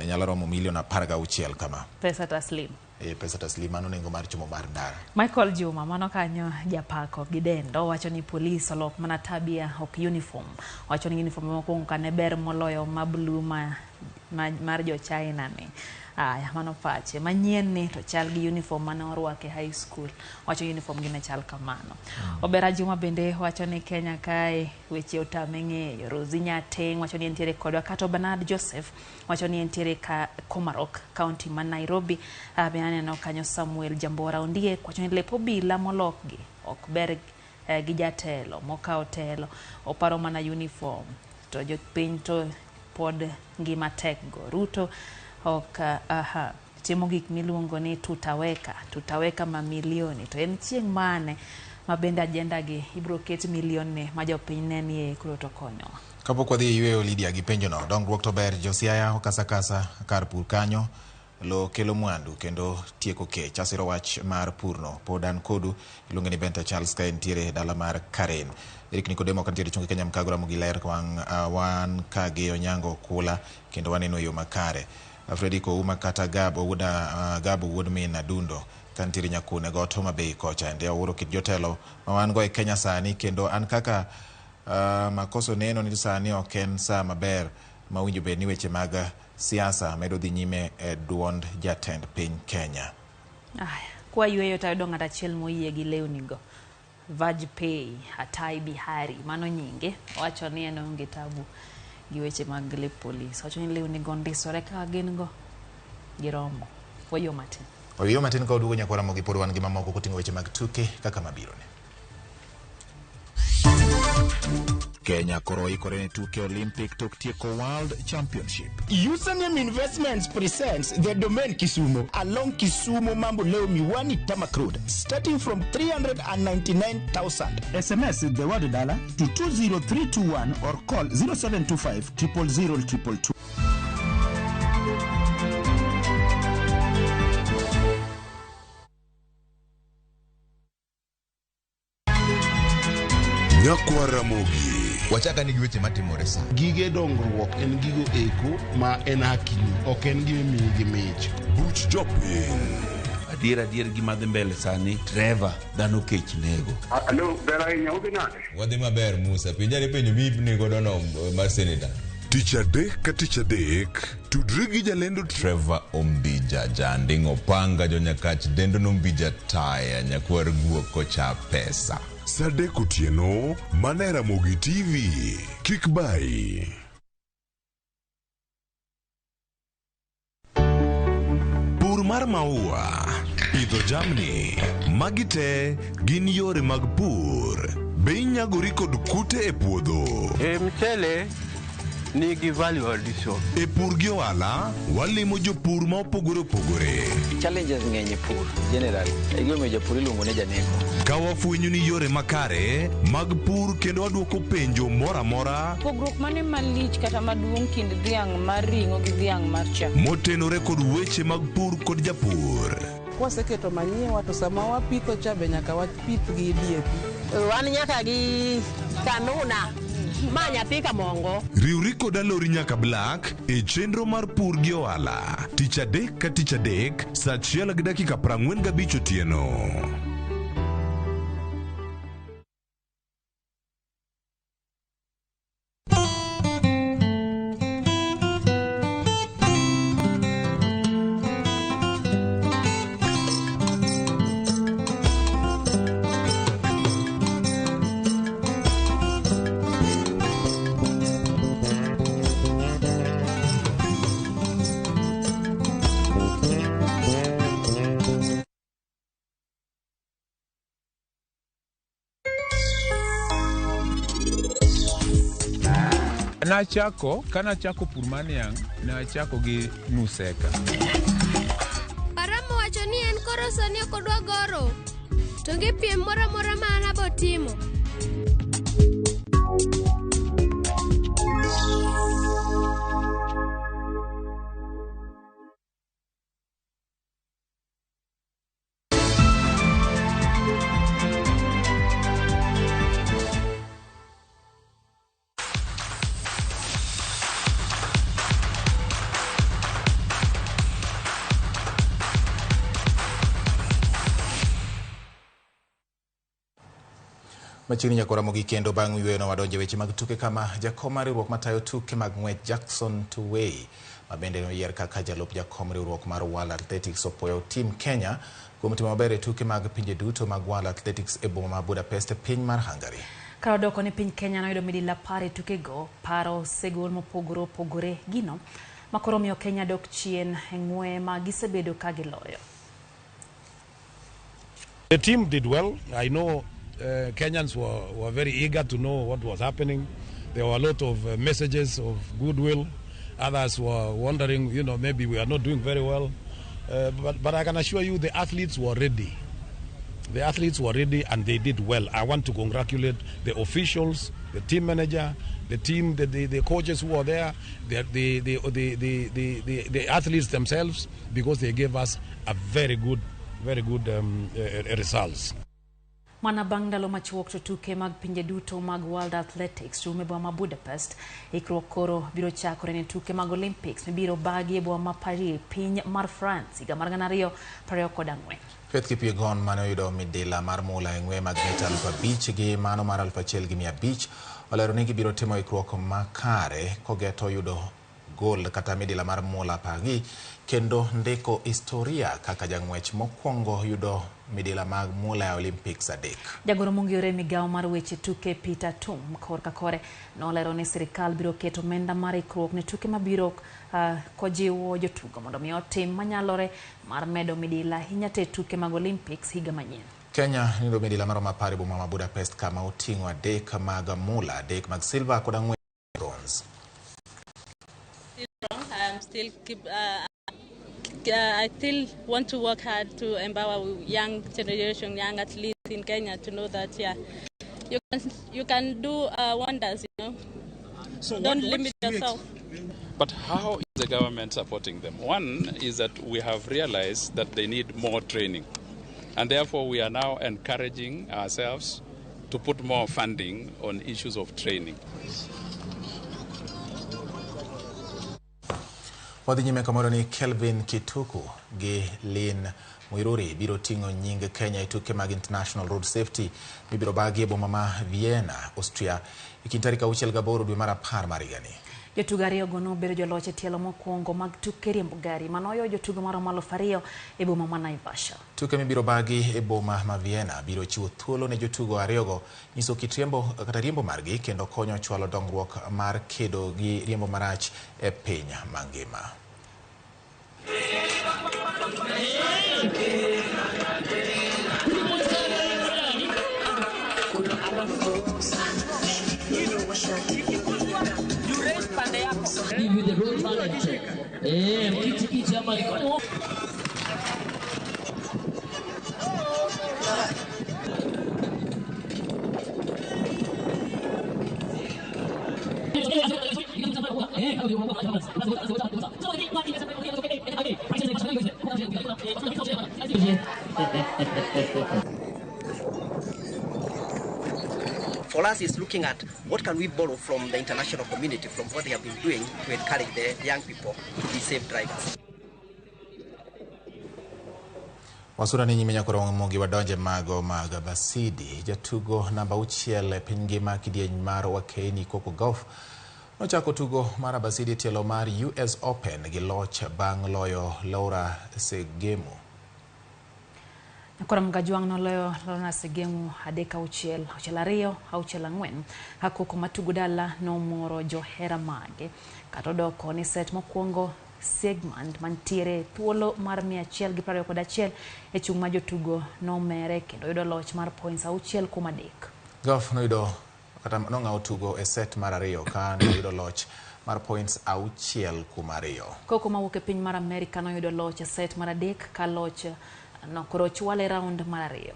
nyalo romo milion 16 kama. Pesa taslim. Pesa taslim mano nengo mar chombo mar ndara. Michael Juma mano kanyo japako gi dendo wacho ni polis olok mana tabia ok uniform. Wacho ni uniform mokwongo kane ber moloyo ma blue mar jo China ni. Aya mano pache manyien ni to chal gi uniform mane orwake high school. Wacho uniform gi ne chal kamano. Obera Juma bende wacho ni Kenya kae weche otame ng'eyo. Rosi Nyateng wacho ni entiere kodwa. Kato Bernard Joseph wacho ni entiere ka Komarok county ma Nairobi. Be aneno kanyo Samuel Jambora Ondiek wacho ni lep obila molokgi ok ber gi jatelo mokawo telo oparo mana uniform to jopiny to pod ngima tek go. Ruto ok timo gik miluongo ni tutaweka mamilioni to en chieng' mane ma bende agenda gi ibro ket milion ma jopiny ne nie kuro to konyowa. Kapok wadhi e yweyo Lydia gi penjo no, dongruok to ber Josiaya okasakasa kar pur kanyo lo kelo mwandu kendo tieko kech. Asiro wach mar purno pod an kodu iluonge ni Benta Charles ka entiere dala mar Karen. Eric Nikodemo ka nitiere chungi Kenya Mkago Ramogi ler wan ka gi Onyango Kula kendo waneno yo makare. Fredrick Ouma kata Gabo Gabo wuod min Adundo ka nitiere Nyakune got Homa Bay kocha ende awuoro kit jotelo ma wan go e Kenya sani kendo an kaka makoso neno ni sani ok en saa maber ma winjo bed ni weche mag siasa medo dhi nyime e duond jatend piny Kenya. Aya, kwa yweyo tayudo ng'at achiel moyie gi lewni go. Vajpayee Atai Bihari mano nyinge wacho ni en onge tabu gi weche mag lep polis. Wacho ni lewni go ndisore kaka gin go giromo. Wayuo matin. Wayuo matin ka oduogo nyakwa Ramogi pod wan gi mamoko koting'o weche mag tuke kaka mabiro ni. Kenya koro oikore ne tuke Olympic tok tieko World Championship. Username Investments presents the Domain Kisumu along Kisumu Mamboleo Miwani Tarmac Road, starting from 399,000. SMS the word dollar to 20321 or call 0725 000 222. Nyakwa Ramogi. Wachaka ni gi weche matimore sa. Gige dongruok en gigo eko ma en hakini, ok en gima imiyi gi mich. Buch jopiny. Adier gima dhi mbele sani, Trevor, dhano kech nego. Alo, ber ahinya, udhi nade? Wadhi maber Musa, penjane penjo mi godo no mar senator. Tich adek ka tich adek, tudri gi jalendo Trevor Ombija, janding opanga jonyakach dendo nombija taya, nyakwar guok kocha pesa. Saa adek otieno, mana e Ramogi TV. Kik bai. Pur mar maua, pidho jamni, magi te gin yore mag pur. Be inyagori kod kute e puodho? E mchele nigi value addition. E pur gi ohala, walimo jopur ma opogore opogore. Challenges ng'eny e pur generally. Egimomiyo japur iluongo ni janeko. Ka wafwenyo ni yore makare mag pur kendo waduoko penjo moro amora Pogruok mane malich kata maduong' kind dhiang' mar ring'o gi dhiang' mar chak? motenore kod weche mag pur kod japur. Kwaseketo manyiwa to sama wapitho cha be nyaka wapith gi DAP. Wan nyaka gi kanuna. Ma nyathi kamongo. Riwri kod Alori nyaka Black e chenro mar pur gi ohala. Tich adek ka tich adek, saa achiel gi dakika 45 otieno. Nachako, kanachako pur mar niang', nachako gi nus eka. Aramo wacho ni en koro sani ok odwa goro. To onge piem moro amora ma an abo timo. Machiegni nyaka Ramogi kendo bang' yweyo wadonjo e weche mag tuke kama jakom mar riwruok matayo tuke mag ng'wech Jackson Tuwei ma bende noyier kaka jalup jakom riwruok mar World Athletics opoyo team Kenya kuom timo maber e tuke mag pinje duto mag World Athletics e boma ma Budapest e piny mar Hungary. Ka odoko ni piny Kenya noyudo midila 10 e tukego, paro osegol mopogore opogore gino ma koro miyo Kenya dok chien e ng'we ma gisebedo ka giloyo. The team did well. I know Kenyans were very eager to know what was happening. There were a lot of messages of goodwill. Others were wondering, you know, maybe we are not doing very well. But I can assure you the athletes were ready. The athletes were ready and they did well. I want to congratulate the officials, the team manager, the team, the coaches who were there, the athletes themselves, because they gave us a very good results. Mana bang' ndalo machuok to tuke mag pinje duto mag World Athletics rumo e boma ma Budapest, ikruok koro biro chakore ne tuke mag Olympics mibiro bagi e boma ma Paris, piny mar France higa mar 2024. Faith Kipyegon mane oyudo midila mar mula e ng'we mag mita 5,000 gi mano mar 1,500 olero ni gibiro timo ikruok makare kogeto yudo gold kata midila mar mula Paris kendo ndiko historia kaka jang'wech mokwongo yudo midila mag mula e Olympics 3. Jagoro mong'ere migawo mar weche tuke Peter Tum korka kore nolero ni sirikal biro keto omenda mar ikruok ne tuke mabiro kojiwo jotugo mondo mi otim manyalore mar medo midila ahinya te tuke mag Olympics higa manyien. Kenya niyudo midila maromo 10 e boma ma Budapest kama oting'o 3 mag mula, 3 mag silver kod 4 bronze. I'm still keep I still want to work hard to empower young generation, young athletes in Kenya to know that, yeah, you can do wonders, you know. So don't limit yourself. But how is the government supporting them? One is that we have realized that they need more training, and therefore we are now encouraging ourselves to put more funding on issues of training. Wadhi nyime kamoro ni Kelvin Kituku gi Lynn Muiruri biro ting'o nying Kenya e tuke mag International Road Safety mibiro bagi e boma ma Vienna, Austria e kind tarik 6 gi 8 dwe mar 10 mar higani. Jotugo ariyogo nobedo joloch e tielo mokwongo mag tuke riembo gari manoyo jotugo maromo 2,000 e boma ma Naivasha. Tuke mibiro bagi e boma ma Vienna biro chiwo thuolo ne jotugo ariyogo nyiso kit riembo kata riembo margi kendo konyo chwalo dongruok mar kedo gi riembo marach e piny mangima. For us, it's looking at what can we borrow from the international community, from what they have been doing to encourage the young people to be safe drivers. Wasura ni nyime nyaka Ramogi wadonje mago mag Basidi. Jatugo namba 6 e piny ngima kidieny mar Wakeini Coco Gauff nochako tugo mar Abasidi e tielo mar US Open gi loch bang' loyo Laura Segemu. Nyakora Mgajwang' noloyo Laura Segemu 3-6, 6-2, 6-4. Ka Coco matugo dala nomoro johera mage. Kata odoko ni set mokwongo Siegmund mantiere thuolo mar 121 e chung' ma jotugo nomere kendo yudo loch mar points 6 kuom 3. Gauff noyudo kata nong'awo tugo e set mar 2 ka noyudo loch mar points 6 kuom 2. Coco mawuok e piny mar Amerika noyudo loch e set mar 3 ka loch no koro chwale round mar 2.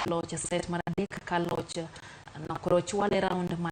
Loch e set mar 3 ka loch no koro chwale round mar